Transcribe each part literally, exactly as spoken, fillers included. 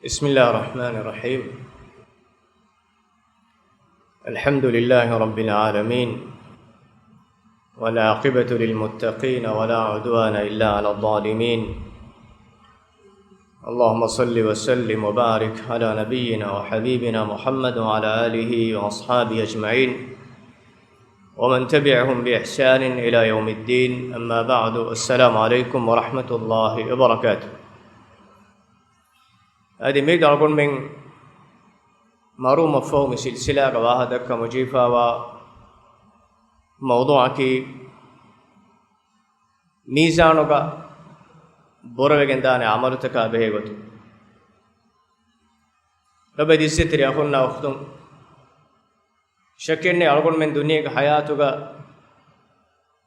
بسم الله الرحمن الرحيم. الحمد لله رب العالمين، والعاقبة للمتقين، ولا عدوان إلا على الظالمين. اللهم صل وسلم وبارك على نبينا وحبيبنا محمد وعلى آله وأصحابه أجمعين، ومن تبعهم بإحسان إلى يوم الدين. أما بعد، السلام عليكم ورحمة الله وبركاته. އަދި މިއަދު އަޅުގަނޑުމެން މަރުވުމަށްފަހު މި ސިލްސިލާގަ ވާހަކަ ދައްކަމުޖެހިފައިވާ މައުޟޫޢަކީ، މީޒާނުގަ ބުރަވެގެންދާނެ ޢަމަލުތަކާ ބެހޭ ގޮތުން. ލޮބުވެތި އިއްޒަތްތެރި އަޚުންނާ އުޚްތުން، ޝައްކެއްނެތް އަޅުގަނޑުމެން ދުނިޔޭގެ ހަޔާތުގަ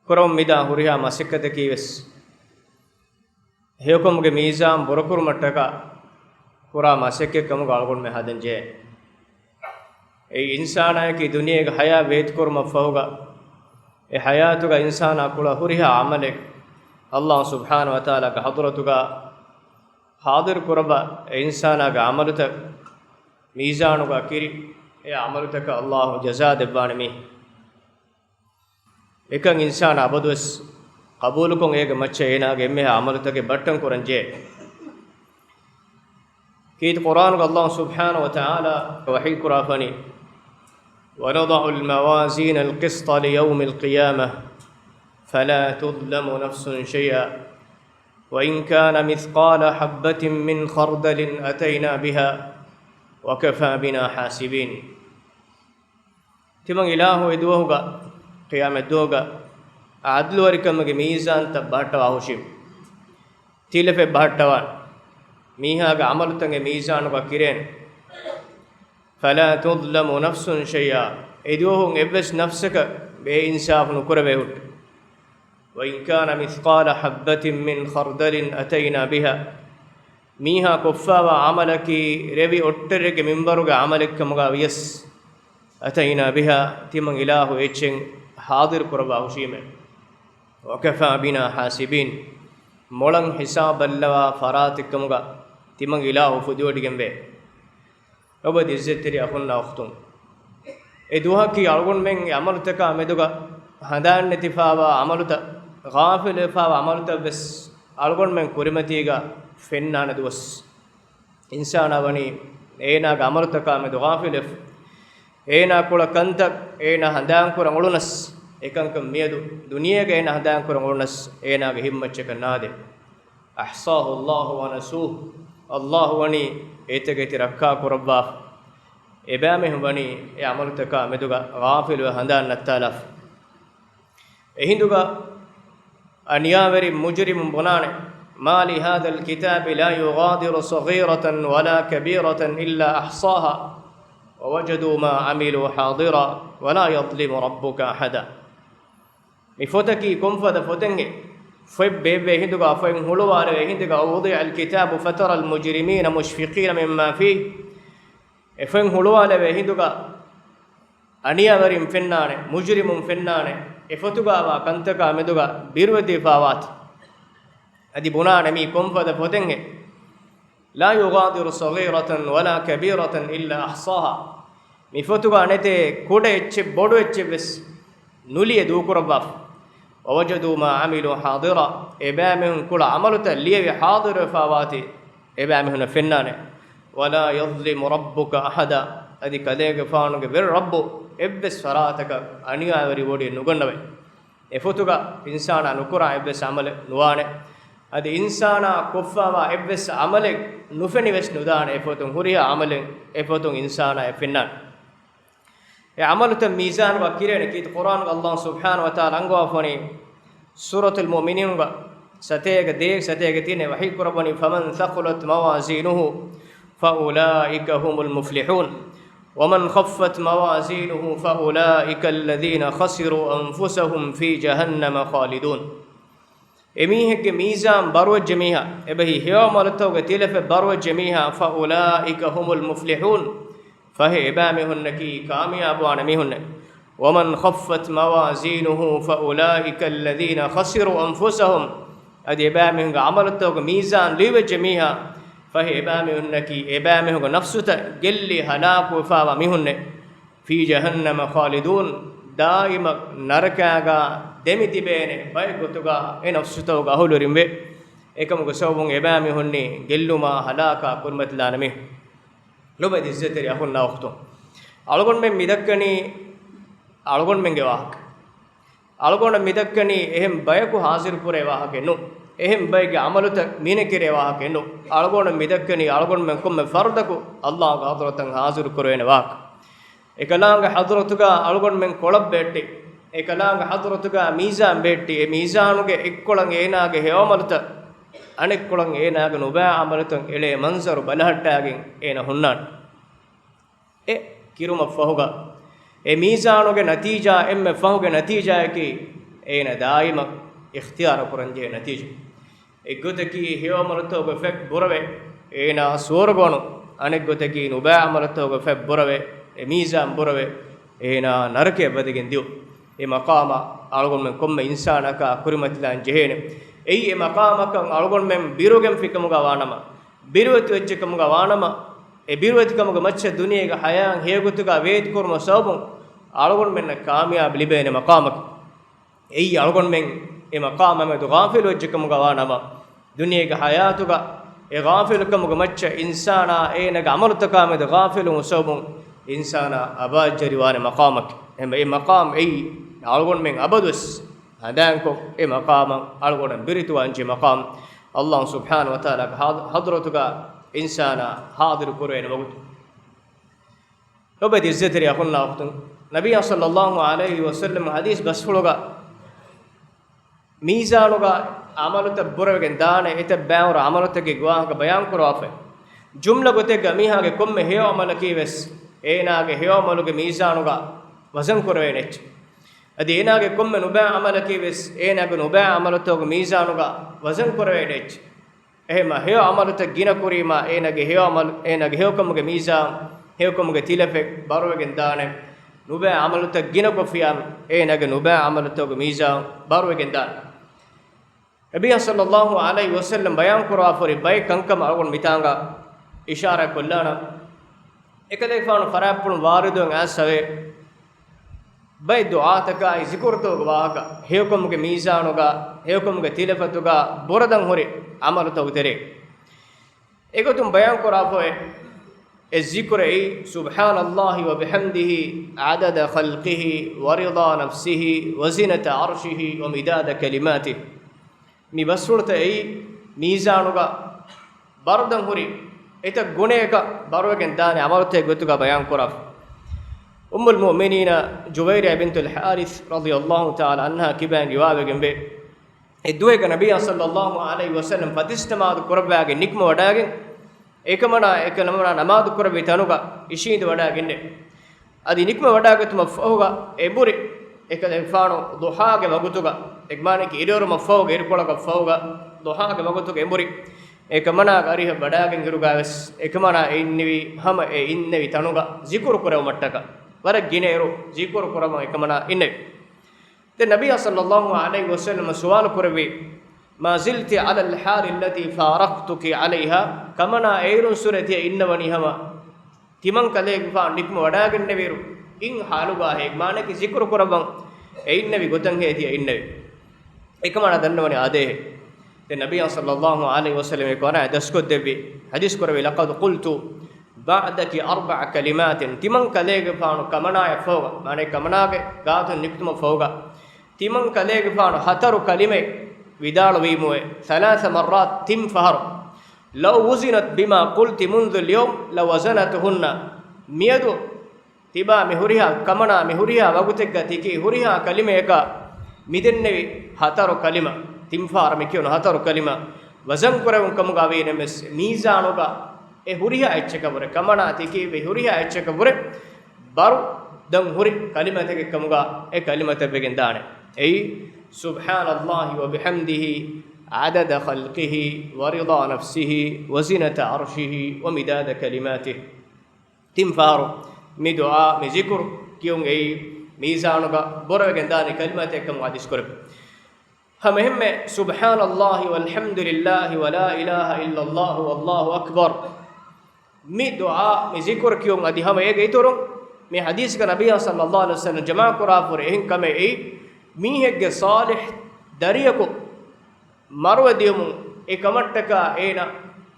ކުރަމުން މިދާ ހުރިހާ މަސައްކަތަކީ ވެސް ހެޔޮކަމުގެ މީޒާން ބުރަކުރުމަށްޓަކާ ކުރާ މަސައްކަތް ކަމުގަ އަޅުގަނޑުމެން ހަދަން ޖެހޭ. އެއީ އިންސާނާއަކީ ދުނިޔޭގެ ހަޔާތް ވޭތުކުރުމަށްފަހުގަ، އެ ހަޔާތުގަ އިންސާނާ ކުޅަ ހުރިހާ ޢަމަލެއް ﷲ ސުބްޙާނަހޫ ވަތަޢާލާގެ ޙަޟްރަތުގަ ޙާޟިރު ކުރައްވާ، އެ އިންސާނާގެ ޢަމަލުތައް މީޒާނުގަ ކިރި، އެ ޢަމަލުތަކަށް ﷲ ޖަޒާ ދެއްވާނެ މީ. އެކަން އިންސާނާ އަބަދުވެސް ޤަބޫލުކޮށް، އޭގެ މައްޗަށް އޭނާގެ އެންމެހާ ޢަމަލުތަކެއް ބައްޓަން ކުރަން ޖެހޭ. ކީރިތި ޤުރްއާނުގަ ﷲ ސުބްޙާނަހޫ ވަތަޢާލާ ވަޙީ ކުރާފަނީ، ونضع الموازين القسط ليوم القيامة فلا تظلم نفس شيئا وإن كان مثقال حبة من خردل أتينا بها وكفى بنا حاسبين. ތިމަން އިލާހު އެ ދުވަހުގަ، ޤިޔާމަތް ދުވަހުގަ، ޢަދްލުވެރިކަމުގެ މީޒާންތައް ބަހައްޓަވާ ހުށީމަ، ތިލަފަތް ބަހައްޓަވާނެ. މީހާގެ ޢަމަލުތައް އެ މީޒާނުގަ ކިރޭނެ. فلا تظلم نفس شيئا، އެ ދުވަހު އެއްވެސް ނަފްސަކަށް ބޭއިންސާފު ނުކުރެވޭ ހުއްޓު. وإن كان مثقال حبة من خردل أتينا بها، މީހާ ކޮށްފައިވާ ޢަމަލަކީ ރެވި އޮއްޓެރެއްގެ މިންވަރުގެ ޢަމަލެއްކަމުގަ ވިޔަސް، أتينا بها، ތިމަން އިލާހު އެއްޗެއް ޙާޟިރު ކުރައްވާ ހުށީމޭ. وكفى بنا حاسبين، މޮޅަށް ހިސާބު ބައްލަވާ ފަރާތެއްކަމުގަ ތިމަން އިލާހު ފުދިވޮޑިގެންވޭ. ލޮބުވެތި އިއްޒަތްތެރި އަޚުންނާ އުޚްތުން، އެ ދުވަހަކީ އަޅުގަނޑުމެން އެ ޢަމަލުތަކާ މެދުގަ ހަނދާން ނެތިފައިވާ ޢަމަލުތައް، ޣާފިލުވެފައިވާ ޢަމަލުތައް ވެސް އަޅުގަނޑުމެން ކުރިމަތީގަ ފެންނާނެ ދުވަސް. އިންސާނާ ވަނީ އޭނާގެ ޢަމަލުތަކާ މެދު ޣާފިލުވެފަ. އޭނާ ކުޅަ ކަންތައް އޭނާ ހަނދާންކުރަން އުޅުނަސް، އެކަންކަން މިއަދު ދުނިޔޭގަ އޭނާ ހަނދާންކުރަން އުޅުނަސް، އޭނާގެ ހިތްމައްޗަކަށް ނާދޭ. أحصاه الله ونسوه، ﷲ ވަނީ އެތަކެތި ރައްކާ ކުރައްވާފަ. އެބައިމީހުން ވަނީ އެ ޢަމަލުތަކާ މެދުގަ ޣާފިލުވެ ހަނދާން ނައްތާލާފަ. އެހިނދުގަ އަނިޔާވެރި މުޖުރިމުން ބުނާނެ، ما لهذا الكتاب لا يغادر صغيرة ولا كبيرة إلا أحصاها ووجدوا ما عملوا حاضرا ولا يظلم ربك أحدا. މި ފޮތަކީ ކޮންފަދަ ފޮތެއްހޭ؟ ފޮތް ބޭއްވޭ ހިނދުގަ ފޮތް ހުޅުވާލެވޭ ހިނދުގަ، ووضع الكتاب فترى المجرمين مشفقين مما فيه. އެ ފޮތް ހުޅުވާލެވޭ ހިނދުގަ އަނިޔާވެރިން ފެންނާނެ، މުޖުރިމުން ފެންނާނެ، އެ ފޮތުގައިވާ ކަންތަކާ މެދުގަ ބިރުވެތިވެފައިވާތި. އަދި ބުނާނެ މީ ކޮންފަދަ ފޮތެއްހޭ؟ لا يغادر صغيرة ولا كبيرة إلا أحصاها. މި ފޮތުގަ ނެތޭ ކުޑަ އެއްޗެއް ބޮޑު އެއްޗެއް ވެސް ނުލިޔެ ދޫކުރައްވާފަ. ووجدوا ما عملوا حاضرا، އެބައިމީހުން ކުޅަ ޢަމަލުތައް ލިޔެވި ޙާޟިރުވެފައިވާތީ، އެބައިމީހުންނަށް ފެންނާނެ. ولا يظلم ربك أحدا، އަދި ކަލޭގެފާނުގެ ވެރި ރައްބު އެއްވެސް ފަރާތަކަށް އަނިޔާވެރިވޮޑި ނުގަންނަވައި. އެ ފޮތުގަ އިންސާނާ ނުކުރާ އެއްވެސް ޢަމަލެއް ނުވާނެ. އަދި އިންސާނާ ކޮށްފައިވާ އެއްވެސް ޢަމަލެއް ނުފެނިވެސް ނުދާނެ އެ ފޮތުން. ހުރިހާ ޢަމަލެއް އެ ފޮތުން އިންސާނާއަށް ފެންނާނެ. އެ ޢަމަލުތައް މީޒާނުގަ ކިރޭނެ ކީރިތި ޤުރްއާނުގަ ﷲ ސުބްޙާނަހޫ ވަތަޢާލާ އަންގަވާފަވަނީ ސޫރަތުލް މުއުމިނޫންގަ ސަތޭކަ ދޭއް ސަތޭކަ ތިނެއް ވަޙީ ކުރައްވަނީ، فمن ثقلت موازينه فأولئك هم المفلحون ومن خفت موازينه فأولئك الذين خسروا أنفسهم في جهنم خالدون. އެމީހެއްގެ މީޒާން ބަރުވެއްޖެ މީހާ، އެބަހީ ހެޔޮ ޢަމަލުތަކުގެ ތިލަފަތް ބަރުވެއްޖެ މީހާ، فأولئك هم المفلحون، ފަހެ އެބައިމީހުންނަކީ ކާމިޔާބުވާނެ މީހުންނޭ. ومن خفت موازينه فأولئك الذين خسروا أنفسهم، އަދި އެބައިމީހުންގެ ޢަމަލުތަކުގެ މީޒާން ލުއިވެއްޖެ މީހާ، އެބައިމީހުންނަކީ، އެބައިމީހުންގެ ނަފްސުތައް ގެއްލި ހަލާކުވެފާވާ މީހުންނޭ. ފީ ޖަހަންނަމަ ޚާލިދޫން، ދާއިމަށް ނަރަކާގަ ދެމި ތިބޭނެ ބައެއް ގޮތުގަ އެ ނަފްސުތަކުގެ އަހުލުވެރިންވެ. އެކަމުގެ ސަބަބުން އެބައިމީހުންނީ ގެއްލުމާ ހަލާކާ ކުރިމަތިލާނެ މީހުން. ލޮބުވެތި އިއްޒަތްތެރި އަޚުންނާ އުޚްތުން، އަޅުގަނޑުމެން މިދައްކަނީ އަޅުގަނޑުމެންގެ ވާހަކަ. އަޅުގަނޑަށް މިދައްކަނީ އެހެން ބަޔަކު ހާޒިރުކުރޭ ވާހަކައެއް ނޫން. އެހެން ބައެއްގެ އަމަލުތައް މީނަކެރޭ ވާހަކައެއް ނޫން. އަޅުގަނޑަށް މިދައްކަނީ އަޅުގަނޑުމެން ކޮންމެ ފަރުދަކު ﷲގެ ޙަޟްރަތަށް ހާޒިރު ކުރެވޭނެ ވާހަކަ. އެކަލާނގެ ޙަޟްރަތުގަ އަޅުގަނޑުމެން ކޮޅަށް ބޭއްޓި، އެކަލާނގެ ޙަޟްރަތުގަ މީޒާން ބޭއްޓި، އެ މީޒާނުގެ އެއްކޮޅަށް އޭނާގެ ހެޔޮ ޢަމަލުތައް، އަނެއްކޮޅަށް އޭނާގެ ނުބައި ޢަމަލުތައް އެޅޭ މަންޒަރު ބަލަހައްޓާގެން އޭނާ ހުންނާނެ. އެ ކިރުމަށް ފަހުގަ، އެ މީޒާނުގެ ނަތީޖާ އެންމެ ފަހުގެ ނަތީޖާއަކީ، އޭނަ ދާއިމަށް އިޚްތިޔާރު ކުރަންޖެހޭ ނަތީޖާ. އެއްގޮތަކީ ހެޔޮ ޢަމަލުތަކުގެ ފަތް ބުރަވެ، އޭނާ ސުވަރުގަ އުޅުނު. އަނެއްގޮތަކީ ނުބައި ޢަމަލުތަކުގެ ފަތް ބުރަވެ، އެ މީޒާން ބުރަވެ، އޭނާ ނަރަކަޔަށް ވަދެގެން ދިޔު. އެ މަޤާމަށް އަޅުގަނޑުމެން ކޮންމެ އިންސާނަކާ ކުރިމަތިލާން ޖެހޭނެ. އެއީ އެ މަޤާމަކަށް އަޅުގަނޑުމެން ބިރުގެންފިކަމުގަ ވާނަމަ، ބިރުވެތިވެއްޖެކަމުގަ ވާނަމަ، އެ ބިރުވެތިކަމުގެ މައްޗަށް ދުނިޔޭގެ ޙަޔާތް ހެޔޮގޮތުގަ ވޭތުކުރުމުގެ ސަބަބުން އަޅުގަނޑުމެންނަށް ކާމިޔާބު ލިބޭނެ މަޤާމަކީ. އެއީ އަޅުގަނޑުމެން އެ މަޤާމާމެދު ޣާފިލުވެއްޖެކަމުގަ ވާނަމަ، ދުނިޔޭގެ ޙަޔާތުގަ އެ ޣާފިލުކަމުގެ މައްޗަށް އިންސާނާ އޭނާގެ ޢަމަލުތަކާމެދު ޣާފިލުވުމުގެ ސަބަބުން އިންސާނާ އަބާއްޖަރިވާނެ މަޤާމަކީ. އެހެންވެ، އެ މަޤާމް އެއީ އަޅުގަނޑުމެން އަބަދުވެސް ހަނދާންކޮށް، އެ މަޤާމަށް އަޅުގަނޑަށް ބިރުވެތިވާންޖެހޭ މަޤާމް. ﷲ ސުބްޙާނަހޫ ވަތަޢާލާގެ ޙާ-، ޙަޟްރަތުގަ އިންސާނާ ޙާޟިރު ކުރެވޭނެ ވަގުތު. ލޮބުވެތި އިއްޒަތްތެރި އަޚުންނާ އުޚްތުން، ނަބިއްޔާ ޞައްލައްލާހު ޢަލައިހި ވަސައްލަމަ ޙަދީޘް ބަސްފުޅުގަ މީޒާނުގަ ޢަމަލުތައް ބުރަވެގެން ދާނެ، އެތައް ބައިވަރު ޢަމަލުތަކެއްގެ ވާހަކަ ބަޔާން ކުރަވާފައި. ޖުމްލަ ގޮތެއްގަ މީހާގެ ކޮންމެ ހެޔޮ ޢަމަލަކީ ވެސް އޭނާގެ ހެޔޮ ޢަމަލުގެ މީޒާނުގަ ވަޒަން ކުރެވޭނެ އެއްޗެއް. އަދި އޭނާގެ ކޮންމެ ނުބައި ޢަމަލަކީ ވެސް އޭނާގެ ނުބައި ޢަމަލުތަކުގެ މީޒާނުގަ ވަޒަން ކުރެވޭނެ އެއްޗެއް. އެހެންމަ ހެޔޮ ޢަމަލުތައް ގިނަ ކުރީމާ، އޭނާގެ ހެޔޮ ޢަމަލު، އޭނާގެ ހެޔޮކަމުގެ މީޒާން، ހެޔޮކަމުގެ ތިލަފެއް ބަރުވެގެން ދާނެ. ނުބައި ޢަމަލުތައް ގިނަކޮށްފިޔާ، އޭނާގެ ނުބައި ޢަމަލުތަކުގެ މީޒާން ބަރުވެގެން ދާނެ. ނަބިއްޔާ ޞައްލައްލާހު ޢަލައިހި ވަސައްލަމަ ބަޔާން ކުރަވާފަހުރި ބައެއް ކަންކަމަށް އަޅުގަނޑު މިތާނގަ އިޝާރާތް ކޮށްލާނަން. އެކަލޭގެފާނު ފަރާތްޕުޅުން ވާރިދުވެގެން އައިސްފަވޭ. ބައެއް ދުޢާތަކާއި ޒިކުރުތަކުގެ ވާހަކަ، ހެޔޮކަމުގެ މީޒާނުގަ، ހެޔޮކަމުގެ ތިލަފަތުގަ ބުރަދަން ހުރި ޢަމަލުތަކުގެ ތެރޭ. އެގޮތުން ބަޔާން ކުރާފައި އެ ޒިކުރެއް، سبحان الله وبحمده عدد خلقه ورضا نفسه وزنة عرشه ومداد كلماته. މި ބަސްފުޅުތައް އެއީ މީޒާނުގަ ބަރުދަން ހުރި އެތައް ގުނަޔަކަށް ބަރުވެގެން ދާނެ ޢަމަލުތަކެއް ގޮތުގަ ބަޔާން ކުރާފަ. އުއްމުލް މުއުމިނީނަ ޖުވައިރިޔާ ބިންތުލް ޙާރިޘް ރަޟިޔައްލާހު ތަޢާލާ ޢަންހާ ކިބައިން ރިވާވެގެން ވޭ. އެއްދުވަހަކަށް ނަބިއްޔާ ޞައްލައްލާހު ޢަލައިހި ވަސައްލަމަ ފަތިސް ނަމާދު ކުރައްވާގެން ނިކުމެ ވަޑާގެން، އެކަމަނާ، އެކަމަނާ ނަމާދު ކުރެއްވި ތަނުގަ އިށީނދެ ވަޑާގެންނެވި. އަދި ނިކުމެ ވަޑާގަތުމަށް ފަހުގަ އެނބުރި، އެކަލޭގެފާނު ޟުޙާގެ ވަގުތުގަ، އެ މާނައަކީ އިރުއެރުމަށް ފަހުގަ، އިރުކޮޅަކަށް ފަހުގަ ޟުޙާގެ ވަގުތުގަ އެނބުރި. އެކަމަނާގެ އަރިހަށް ވަޑާގެން އިރުގަ ވެސް އެކަމަނާ އެ އިންނެވި ހަމަ އެ އިންނެވި ތަނުގަ ޒިކުރު ކުރެވުމަށްޓަކަ ވަރަށް ގިނައިރު ޒިކުރު ކުރަމުން އެކަމަނާ އިންނެވި. ދެން ނަބިއްޔާ ޞައްލައްލާހު ޢަލައިހި ވަސައްލަމަ ސުވާލު ކުރެއްވި، ما زلت على الحال التي فارقتك عليها؟ ކަމަނާ އެއިރުން ސުރެ ތިޔަ އިންނަވަނީ ހަމަ ތިމަން ކަލޭގެފާނު ނިކުމެ ވަޑާގެންނެވިއިރު އިން ޙާލުގަ ހޭ؟ މާނައަކީ ޒިކުރު ކުރައްވަން އެ އިންނެވި ގޮތަށް ހޭ ތިޔަ އިންނެވި؟ އެކަމަނާ ދަންނަވަނީ އާދޭހޭ. ދެން ނަބިއްޔާ ޞައްލައްލާހު ޢަލައިހި ވަސައްލަމަ އެކަމަނާ ދަސްކޮށްދެއްވި، ޙަދީޘް ކުރެއްވި، لقد قلت بعدك أربع كلمات. ތިމަން ކަލޭގެފާނު ކަމަނާޔަށް ފަހުގަ، މާނައަކީ ކަމަނާގެ ގާތުން ނިކުތުމަށް ފަހުގަ، ތިމަން ކަލޭގެފާނު ހަތަރު ކަލިމައެއް ވިދާޅުވީމުއޭ، ثلاث مرات، ތިން ފަހަރު. لو وزنت بما قلت منذ اليوم لوزنتهن. މިއަދު ތިބާ މި ހުރިހާ ކަމަނާ މި ހުރިހާ ވަގުތެއްގަ ތިކި ހުރިހާ ކަލިމަޔަކަށް މިދެންނެވި ހަތަރު ކަލިމަ، ތިން ފަހަރަށް މި ކިޔުނު ހަތަރު ކަލިމަ ވަޒަން ކުރެވުން ކަމުގަ ވީނަމަވެސް، މީޒާނުގަ އެ ހުރިހާ އެއްޗަކަށްވުރެ، ކަމަނާ ތިކި ވި ހުރިހާ އެއްޗަކަށްވުރެ ބަރު ދަން ހުރި ކަލިމަތަކެއް ކަމުގަ އެ ކަލިމަތައް ވެގެން ދާނެ. އެއީ، سبحان الله وبحمده عدد خلقه ورضا نفسه وزنة عرشه ومداد كلماته. ތިން ފަހަރު މި ދުޢާ، މި ޒިކުރު ކިޔުން އެއީ މީޒާނުގަ ބުރަވެގެން ދާނެ ކަލިމަތެއް ކަމުގަ ޙަދީޘް ކުރެއްވި. ހަމައެހެންމެ، سبحان الله والحمد لله ولا إله إلا الله والله أكبر. މި ދުޢާ، މި ޒިކުރު ކިޔުން އަދި ހަމަ އޭގެ އިތުރުން، މި ޙަދީޘްގަ ނަބިއްޔާ ޞައްލައްލާހު ޢަލައިހި ވަސައްލަމަ ޖަމާކުރާފަ ހުރި އެހެން ކަމެއް އެއީ، މީހެއްގެ ޞާލިޙް ދަރިޔަކު މަރުވެ ދިޔުމުން އެ ކަމަށްޓަކާ އޭނަ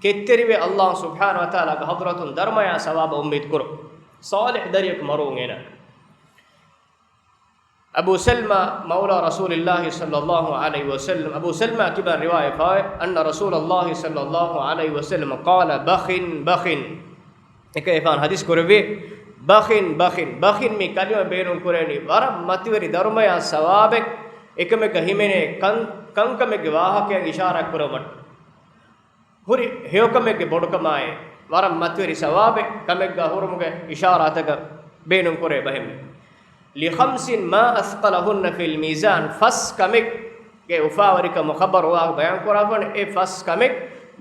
ކެތްތެރިވެ، ﷲ ސުބްޙާނަހޫ ވަތަޢާލާގެ ޙަޟްރަތުން ދަރުމަޔާ ސަވާބަށް އުއްމީދު ކުރުން. ޞާލިޙް ދަރިޔަކު މަރުވުން އޭނަ. އަބޫ ސަލްމާ މައުލާ ރަސޫލިއްލާހި ޞައްލައްލާހު ޢަލައިހި ވަސައްލަމަ، އަބޫ ސަލްމާ ކިބައިން ރިވާޔަތްވާ، أن رسول الله صلى الله عليه وسلم قال، بخ بخ، އެކަލޭގެފާނު ޙަދީޘް ކުރެއްވި، بخ بخ، ބަޚިން މި ކަލިމަ ބޭނުން ކުރެވެނީ ވަރަށް މަތިވެރި ދަރުމަޔާ ސަވާބެއް، އެކަމެއްގަ ހިމެނޭ ކަން، ކަންކަމެއްގެ ވާހަކައަށް އިޝާރާތް ކުރެވުމަށް. ހުރި ހެޔޮކަމެއްގެ ބޮޑުކަމާއި، ވަރަށް މަތިވެރި ސަވާބެއް ކަމެއްގަ ހުރުމުގެ އިޝާރާތަކަށް ބޭނުން ކުރޭ ބަހެއް. لخمس ما أثقلهن في الميزان، ފަސް ކަމެއްގެ އުފާވެރިކަމު ޚަބަރު ވާހަކަ ބަޔާން ކުރާފަން، އެ ފަސް ކަމެއް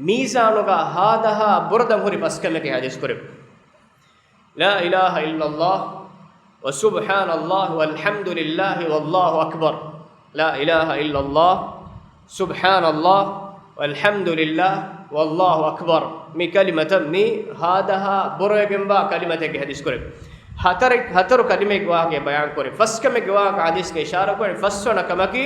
މީޒާނުގަ ހާދަހާ ބުރަދަން ހުރި ފަސް ކަމެކޭ ޙަދީޘް ކުރެވި. لا إله إلا الله، وسبحان الله، والحمد لله، والله أكبر. لا إله إلا الله، سبحان الله، والحمد لله، والله أكبر. މި ކަލިމަތައް މި ހާދަހާ ބުރަވެގެންވާ ކަލިމަތެއްގެ ޙަދީޘް ކުރެވި. ހަތަރެއް، ހަތަރު ކަލިމައެއްގެ ވާހަކަ ބަޔާން ކުރި. ފަސް ކަމެއްގެ ވާހަކަ ޙަދީޘްގެ އިޝާރާތް ކުރި. ފަސްވަނަ ކަމަކީ،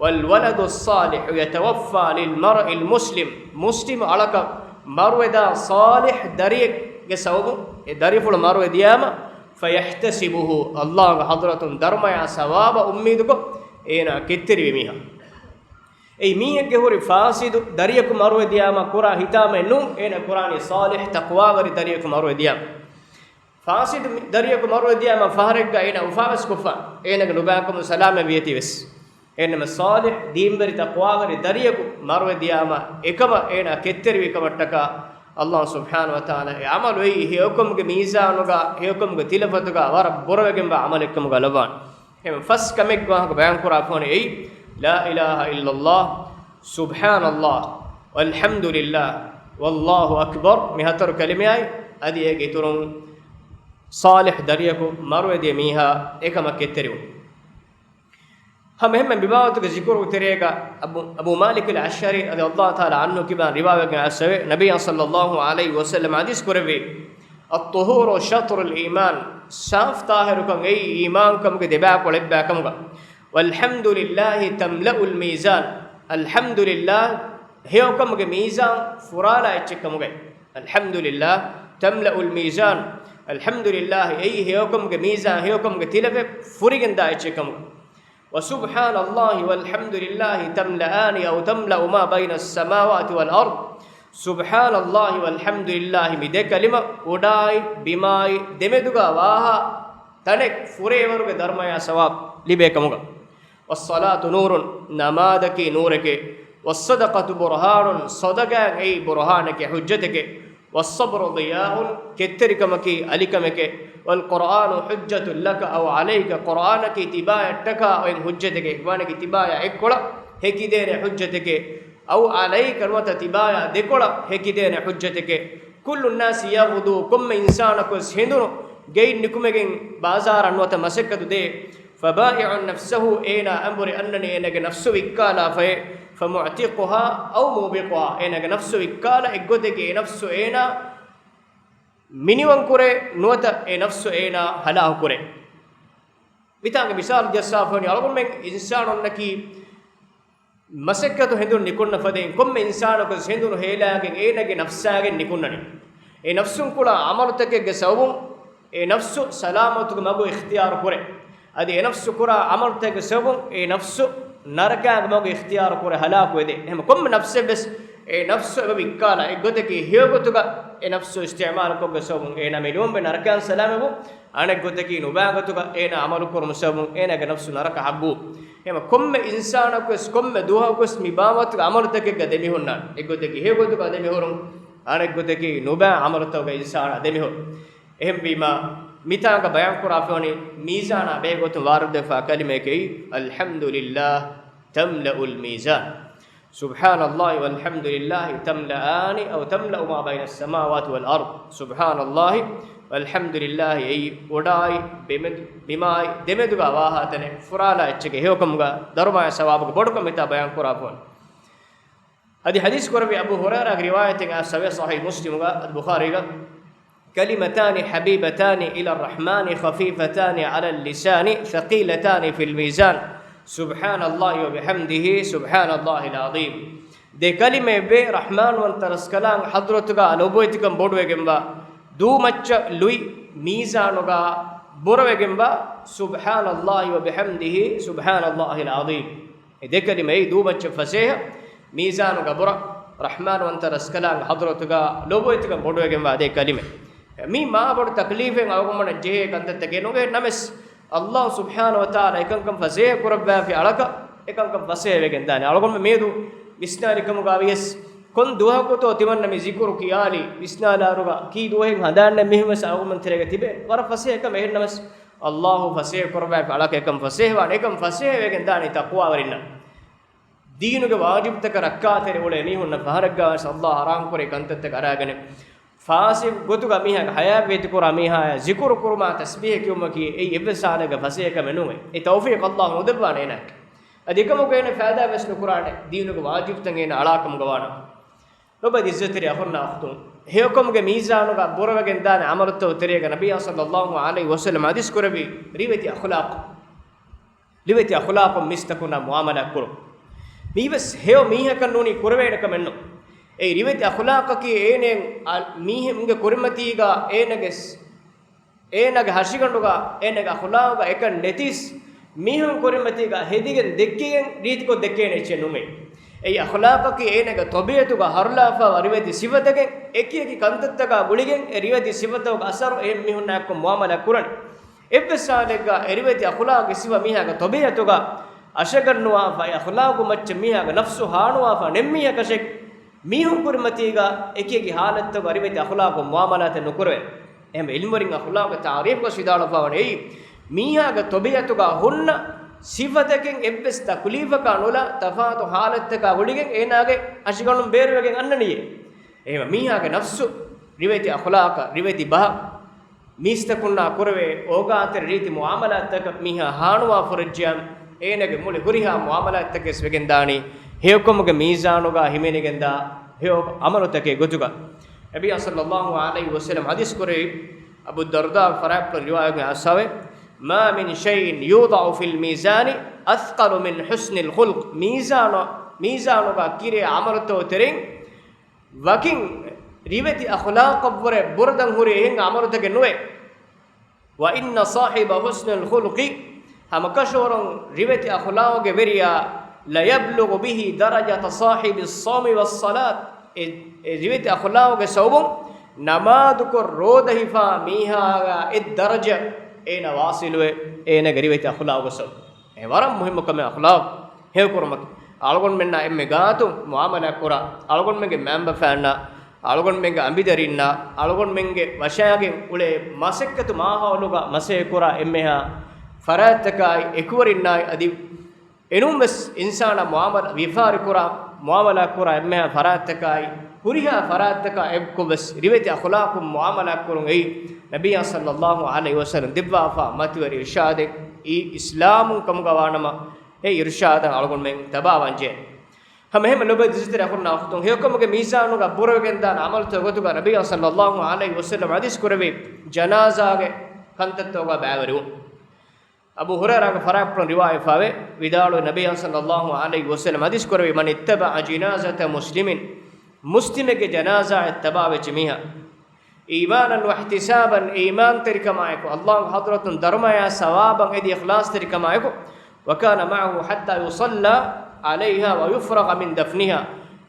والولد الصالح يتوفى للمرء المسلم، މުސްލިމު އަޅަކަށް މަރުވެދާ ޞާލިޙް ދަރިއެއްގެ ސަބަބުން، އެ ދަރިފުޅު މަރުވެ ދިޔާމަ، فيحتسبه، ﷲ ގެ ޙަޟްރަތުން ދަރުމަޔާ ސަވާބަށް އުއްމީދުކޮށް، އޭނާ ކެތްތެރިވި މީހާ. އެއީ މީހެއްގެ ހުރި ފާސިދު ދަރިޔަކު މަރުވެ ދިޔާމަ ކުރާ ހިތާމައެއް ނޫން، އޭނާ ކުރާނީ ޞާލިޙް ތަޤްވާވެރި ދަރިޔަކު މަރުވެ ދިޔާމަ. ފާސިދު މި-، ދަރިޔަކު މަރުވެ ދިޔާމަ ފަހަރެއްގަ އޭނަ އުފާވެސް ކޮށްފަ، އޭނަގެ ނުބައިކަމުން ސަލާމަތް ވިޔަތީވެސް. އެހެންނަމަ ޞާލިޙް ދީންވެރި ތަޤްވާވެރި ދަރިޔަކު މަރުވެ ދިޔާމަ އެކަމަށް އޭނާ ކެތްތެރިވި ކަމަށްޓަކާ، ﷲ ސުބްޙާނަހޫ ވަތަޢާލާ އެ ޢަމަލު އެއީ ހެޔޮކަމުގެ މީޒާނުގަ، ހެޔޮކަމުގެ ތިލަފަތުގަ ވަރަށް ބުރަވެގެންވާ ޢަމަލެއްކަމުގަ ލައްވާނެ. އެހެން ފަސް ކަމެއްގެ ވާހަކަ ބަޔާން ކުރާފަހުން އެއީ، لا إله إلا الله، سبحان الله، والحمد لله، والله أكبر، މި ހަތަރު ކަލިމައާއި، އަދި އޭގެ އިތުރުން ޞާލިޙް ދަރިޔަކު މަރުވެދިޔަ މީހާ އެކަމަށް ކެތްތެރިވުން. ހަމައެހެންމެ މިބާވަތުގެ ޒިކުރުގެ ތެރޭގަ އަބޫ، އަބޫ މާލިކުލް އަޝްޢަރީ ރަޟިޔަﷲ ތަޢާލާ ޢަންހު ކިބައިން ރިވާވެގެން އައިސްފަވޭ، ނަބިއްޔާ ޞައްލަﷲ ޢަލައިހި ވަސައްލަމަ ޙަދީޘް ކުރެއްވި، الطهور شطر الإيمان، ސާފު ޠާހިރުކަން އެއީ އީމާންކަމުގެ ދެބައިކުޅަ އެއްބައިކަމުގަ. والحمد لله تملأ الميزان، އަލްޙަމްދުލިއްލާހް ހެޔޮކަމުގެ މީޒާން ފުރާލާ އެއްޗެއްކަމުގައި. الحمد لله تملأ الميزان، އަލްޙަމްދުލިއްލާހް އެއީ ހެޔޮކަމުގެ މީޒާން، ހެޔޮކަމުގެ ތިލަފަތް ފުރިގެންދާ އެއްޗެއްކަމުގަ. وسبحان الله والحمد لله تملأان أو تملأ ما بين السماوات والأرض، سبحان الله والحمد لله މި ދެ ކަލިމަ އުޑާއި ބިމާއި ދެމެދުގަ ވާހާ ތަނެއް ފުރޭވަރުގެ ދަރުމަޔާ ސަވާބު ލިބޭ ކަމުގަ. والصلاة نور، ނަމާދަކީ ނޫރެކޭ. والصدقة برهان، ޞަދަޤާ އެއީ ބުރުހާނެކޭ، ޙުއްޖަތެކޭ. والصبر ضياء، ކެތްތެރިކަމަކީ އަލިކަމެކޭ. والقرآن حجة لك أو عليك، ޤުރްއާނަކީ ތިބާޔަށްޓަކާ އޮތް ޙުއްޖަތެކޭ. ވާނެކީ ތިބާޔާ އެއްކޮޅަށް ހެކިދޭނެ ޙުއްޖަތެކޭ. أو عليك، ނުވަތަ ތިބާޔާ ދެކޮޅަށް ހެކިދޭނެ ޙުއްޖަތެކޭ. كل الناس يغدو، ކޮންމެ އިންސާނަކުވެސް ހެނދުނު ގެއިން ނިކުމެގެން ބާޒާރަށް ނުވަތަ މަސައްކަތު ދޭ. فبائع نفسه، އޭނާ އަނބުރި އަންނަނީ އޭނާގެ ނަފްސު ވިއްކާލާފައޭ. فمعتقها أو موبقها، އޭނާގެ ނަފްސު ވިއްކާލާ އެއްގޮތަކީ އެ ނަފްސު އޭނާ މިނިވަންކުރޭ، ނުވަތަ އެ ނަފްސު އޭނާ ހަލާކުކުރޭ. މިތާނގެ މިސާލު ޖައްސާފަވަނީ އަޅުގަނޑުމެން އިންސާނުންނަކީ މަސައްކަތު ހެނދުން ނިކުންނަ ފަދައިން ކޮންމެ އިންސާނަކުވެސް ހެނދުނު ހޭލާގެން އޭނާގެ ނަފްސާގެން ނިކުންނަނީ. އެ ނަފްސުން ކުޅާ ޢަމަލުތަކެއްގެ ސަބަބުން އެ ނަފްސު ސަލާމަތުގެ މަގު އިޚްތިޔާރު ކުރޭ. އަދި އެ ނަފްސު ކުރާ ޢަމަލުތަކެއްގެ ސަބަބުން އެ ނަފްސު ނަރަކާގެ މަގު އިޚްތިޔާރު ކުރޭ، ހަލާކުވެދޭ. އެހެން ކޮންމެ ނަފްސެއްވެސް އެ ނަފްސު އެބަ ވިއްކާލާ އެއްގޮތަކީ ހެޔޮގޮތުގަ އެ ނަފްސު އިސްތިޢުމާލުކޮށްގެ ސަބަބުން އޭނާ މިނިވަންވެ ނަރަކައިން ސަލާމަތްވުން، އަނެއްގޮތަކީ ނުބައިގޮތުގަ އޭނާ ޢަމަލުކުރުމުގެ ސަބަބުން އޭނާގެ ނަފްސު ނަރަކަ ޙައްޤު. އެހެން ކޮންމެ އިންސާނަކުވެސް ކޮންމެ ދުވަހަކުވެސް މި ބާވަތުގެ ޢަމަލުތަކެއްގަ ދެމިހުންނާނެ. އެއްގޮތަކީ ހެޔޮގޮތުގަ ދެމިހުރުން، އަނެއްގޮތަކީ ނުބައި ޢަމަލުތަކުގަ އިންސާނާ ދެމިހުރުން. އެހެންވީމާ، މިތާނގަ ބަޔާންކުރާފަވަނީ މީޒާނާ ބެހޭގޮތުން ވާރިދުވެފާ ކަލިމައެކޭ، الحمد لله تملأ الميزان. سبحان الله والحمد لله تملأان أو تملأ ما بين السماوات والأرض. سبحان الله والحمد لله، އެއީ އުޑާއި ބިމެ-، ބިމާއި ދެމެދުގަ ވާހާތަނެއް ފުރާލާ އެއްޗެކޭ. ހެޔޮކަމުގަ ދަރުމައާ ސަވާބުގެ ބޮޑުކަމެއް ތާ ބަޔާން ކުރާފަ ވަނީ. އަދި ޙަދީޘް ކުރެއްވި އަބޫ ހުރައިރާގެ ރިވާޔަތެއް އައިސްފަވޭ ޞަޙީޙު މުސްލިމުގަ، އަދި ބުޚާރީގަ، كلمتان حبيبتان إلى الرحمن خفيفتان على اللسان ثقيلتان في الميزان سبحان الله وبحمده سبحان الله العظيم. ދެ ކަލިމައެއް ވޭ، ރަޙްމާންވަންތަ ރަސްކަލާނގެ ޙަޟްރަތުގަ ލޮބުވެތިކަން ބޮޑުވެގެންވާ، ދޫ މައްޗަށް ލުއި މީޒާނުގަ ބުރަވެގެންވާ، سبحان الله وبحمده سبحان الله العظيم. އެ ދެ ކަލިމަ އެއީ ދޫ މައްޗަށް ފަސޭހަ، މީޒާނުގަ ބުރަ، ރަޙްމާންވަންތަ ރަސްކަލާނގެ ޙަޟްރަތުގަ ލޮބުވެތިކަން ބޮޑުވެގެންވާ ދެ ކަލިމަ. މީ މާ ބޮޑު ތަކްލީފެއް އަޅުގަނޑުމެންނަށް ޖެހޭ ކަންތައްތަކެއް ނުވޭ. ނަމަވެސް، ﷲ ސުބްޙާނަހޫ ވަތަޢާލާ އެކަންކަން ފަސޭހަ ކުރައްވާފި އަޅަކަށް އެކަންކަން ފަސޭހަ ވެގެން ދާނެ. އަޅުގަނޑުމެން މިއަދު ވިސްނާލި ކަމުގަ ވިޔަސް، ކޮން ދުވަހަކުތޯ ތިމަންނަ މި ޒިކުރު ކިޔާލީ، ވިސްނާލާއިރުގަ ކީ ދުވަހެއް ހަނދާންނެއް މީހުން ވެސް އަޅުގަނޑުމެން ތެރޭގަ ތިބޭ. ވަރަށް ފަސޭހަ ކަމެއް. އެހެން ނަމަވެސް، ﷲ ފަސޭހަ ކުރައްވާފި އަޅަކަށް އެކަން ފަސޭހަވާނެ. އެކަން ފަސޭހަވެގެން ދާނީ ތަޤްވާވެރިންނަށް. ދީނުގެ ވާޖިބުތަކަށް ރައްކާތެރި އުޅޭ މީހުންނަށް ފަހަރެއްގަ ވެސް ﷲ ޙަރާމް ކުރޭ ކަންތައްތަކަށް އަރާގެނެއް. ފާސިޤު ގޮތުގަ މީހާގެ ޙަޔާތް ވޭތުކުރާ މީހާޔާ ޒިކުރު ކުރުމާ ތަސްބީޙަ ކިޔުމަކީ އެއީ އެއްވެސް ޙާލެއްގަ ފަސޭހަ ކަމެއް ނޫން. އެ ތައުފީޤު ﷲ ނުދެއްވާނެ އޭނާއަށް. އަދި އެކަމަކު އޭނަ ފައިދާ ވެސް ނުކުރާނެ ދީނުގެ ވާޖިބުތައް އޭނަ އަޅާ ކަމުގަ ވާނަމަ. ލޮބުވެތި ޢިއްޒަތްތެރި އަޚުންނާ އުޚްތުން، ހެޔޮކަމުގެ މީޒާނުގަ ބުރަވެގެން ދާނެ ޢަމަލުތައް ތެރޭގަ ނަބިއްޔާ ޞައްލައްލާހު ޢަލައިހި ވަސައްލަމަ ޙަދީޘް ކުރެއްވި ރިވެތި އަޚުލާޤު. ރިވެތި އަޚުލާޤުން މީސްތަކުންނާ މުޢާމަލާތް ކުރުން. މީވެސް ހެޔޮ މީހަކަށް ނޫނީ ކުރެވޭނެ ކަމެއް ނޫން. އެއީ ރިވެތި އަޚުލާޤަކީ އޭނައަށް އަ-، މީހުންގެ ކުރިމަތީގަ އޭނަގެ ސް-، އޭނަގެ ހަށިގަނޑުގަ އޭނަގެ އަޚުލާޤުގަ އެކަން ނެތިސް، މީހުން ކުރިމަތީގަ ހެދިގެން ދެއްކިގެން ރީތިކޮށް ދެއްކޭނެ އެއްޗެއް ނޫން. އެއީ އަޚުލާޤަކީ އޭނަގެ ޠަބީޢަތުގަ ހަރުލާފައިވާ ރިވެތި ސިފަތަކެއް، އެކިއެކި ކަންތައްތަކާ ގުޅިގެން އެ ރިވެތި ސިފަތަކުގެ އަސަރު އެހެން މީހުންނާއެކު މުޢާމަލާ ކުރަން. އެއްވެސް ހާލެއްގަ އެ ރިވެތި އަޚުލާޤުގެ ސިފަ މީހާގެ ޠަބީޢަތުގަ އަށަގަންނުވާފަ، އެ އަޚުލާޤު މައްޗަށް މީހާގެ ނަފްސު ހާނުވާފަ ނެތް މީހަކަށެއް، މީހުން ކުރިމަތީގަ އެކިއެކި ހާލަތްތަކުގަ ރިވެތި އަޚުލާޤުން މުޢާމަލާތެއް ނުކުރެވޭ. އެހެންވެ، ޢިލްމުވެރިން އަޚުލާޤުގެ ތަޢުރީފުގަ ވިދާޅުވެފައިވަނީ އެއީ، މީހާގެ ޠަބީޢަތުގަ ހުންނަ ސިފަތަކެއް އެއްވެސް ތަކުލީފަކާ ނުލާ، ތަފާތު ޙާލަތްތަކާ ގުޅިގެން އޭނާގެ ހަށިގަނޑުން ބޭރުވެގެން އަންނަނީއޭ. އެހެންވެ، މީހާގެ ނަފްސު، ރިވެތި އަޚުލާޤަށް، ރިވެތި ބަހަށް، މީސްތަކުންނާ ކުރެވޭ އޯގާތެރި ރީތި މުޢާމަލާތްތަކަށް މީހާ ހާނުވާ ފުރެއްޖިޔާ، އޭނަގެ މުޅި ހުރިހާ މުޢާމަލާތްތަކެސް ވެގެންދާނީ ހެޔޮކަމުގެ މީޒާނުގަ ހިމެނިގެންދާ ހެޔޮ ޢަމަލުތަކެއް ގޮތުގަ. ނަބިއްޔާ ޞައްލައްލާހު ޢަލައިހި ވަސައްލަމަ ޙަދީޘް ކުރެއްވި އަބޫ ދަރްދާ ފަރާތްޕުޅު ރިވާޔަތް އައިސްފަވޭ، ما من شيء يوضع في الميزان أثقل من حسن الخلق. މީޒާނު، މީޒާނުގަ ކިރޭ ޢަމަލުތައް ތެރެއިން ވަކިން ރިވެތި އަޚުލާޤަށްވުރެ ބުރަދަން ހުރި އެހެން ޢަމަލުތަކެއް ނުވޭ. وإن صاحب حسن الخلق، ހަމަކަށަވަރުން ރިވެތި އަޚުލާޤުގެ ވެރިޔާ، ليبلغ به درجة صاحب الصوم والصلاة، އެ، އެ ރިވެތި އަޚުލާޤުގެ ސަބަބުން ނަމާދުކޮށް ރޯދަ ހިފާ މީހާގެ އެއް ދަރަޖަ އޭނަ ވާޞިލުވޭ، އޭނަގެ ރިވެތި އަޚުލާޤުގެ ސަބަބުން. އެ ވަރަށް މުހިއްމު ކަމެއް އަޚުލާޤު ހެޔޮކުރުމަކީ. އަޅުގަނޑުމެންނާ އެންމެ ގާތުން މުޢާމަލާ ކުރާ، އަޅުގަނޑުމެންގެ މައިންބަފައިންނާ، އަޅުގަނޑުމެންގެ އަނބިދަރިންނާ، އަޅުގަނޑުމެންގެ ވަށާގެން އުޅޭ މަސައްކަތު މާހައުލުގަ މަސައްކަތް ކުރާ އެންމެހާ ފަރާތްތަކާއި، އެކުވެރިންނާއި، އަދި އެނޫންވެސް އިންސާނާ މުޢާމަލާ، ވިޔަފާރި ކުރާ، މުޢާމަލާ ކުރާ އެންމެހާ ފަރާތްތަކާއި، ހުރިހާ ފަރާތްތަކާ އެއްކޮށްވެސް ރިވެތި އަޚުލާޤުން މުޢާމަލާ ކުރުން އެއީ، ނަބިއްޔާ ޞައްލައްލާހު ޢަލައިހި ވަސައްލަމަ ދެއްވާފާ މަތިވެރި އިރުޝާދެއް. އީ އިސްލާމުން ކަމުގަ ވާނަމަ، އެ އިރުޝާދަށް އަޅުގަނޑުމެން ތަބާވާންޖެހޭ. ހަމަ އެހެންމެ ލޮބުވެތި ޢިއްޒަތްތެރި އަޚުންނާ އުޚްތުން، ހެޔޮކަމުގެ މީޒާނުގަ ބުރަވެގެންދާނެ ޢަމަލުތައް ގޮތުގަ ނަބިއްޔާ ޞައްލައްލާހު ޢަލައިހި ވަސައްލަމަ ޙަދީޘް ކުރެއްވި ޖަނާޒާގެ ކަންތައްތަކުގަ ބައިވެރިވުން. އަބޫ ހުރައިރާގެ ފަރާތްޕުޅުން ރިވާޔަތްވެފައިވޭ، ވިދާޅުވި ނަބިއްޔާ ޞައްލައްލާހު ޢަލައިހި ވަސައްލަމަ ޙަދީޘް ކުރެއްވި، من اتبع جنازة مسلم، މުސްލިމެއްގެ ޖަނާޒާއަށް ތަބާވެއްޖެ މީހާ، إيمانا واحتسابا، އީމާންތެރިކަމާއެކު، ﷲގެ ޙަޟްރަތުން ދަރުމަޔާ ސަވާބަށް އެދި އިޚްލާޞްތެރިކަމާއެކު، وكان معه حتى يصلى عليها ويفرغ من دفنها،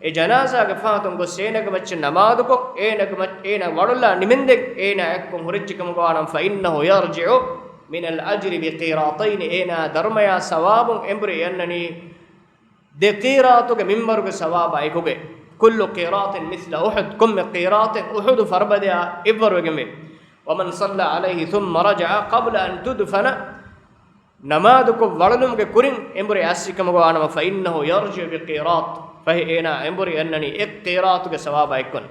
އެ ޖަނާޒާގެ ފަހަތުން ގޮސް އޭނަގެ މައްޗަށް ނަމާދުކޮށް، އޭނަގެ މައްޗަށް އޭނަ ވަޅުލާ ނިމެންދެން އޭނާ އެއްކޮށް ހުރެއްޖެ ކަމުގަ ވާނަމަ، فإنه يرجع من الأجر بقيراطين، އޭނާ ދަރުމަޔާ ސަވާބުން އެނބުރި އެއަންނަނީ ދެ ޤީރާޠުގެ މިންބަރުގެ ސަވާބާ އެކުގައި. كل قيراط مثل أحد، ކޮންމެ ޤީރާޠެއް އުޙުދު ފަރުބަދަޔާ އެއްވަރުވެގެންވޭ. ومن صلى عليه ثم رجع قبل أن تدفن، ނަމާދުކޮށް ވަޅުލުމުގެ ކުރިން އެނބުރި އައިސްފި ކަމުގަ ވާނަމަ، فإنه يرجع بقيراط، ފަހެ އޭނާ އެނބުރި އަންނަނީ އެއް ޤީރާތުގެ ސަވާބާ އެއްކޮށް.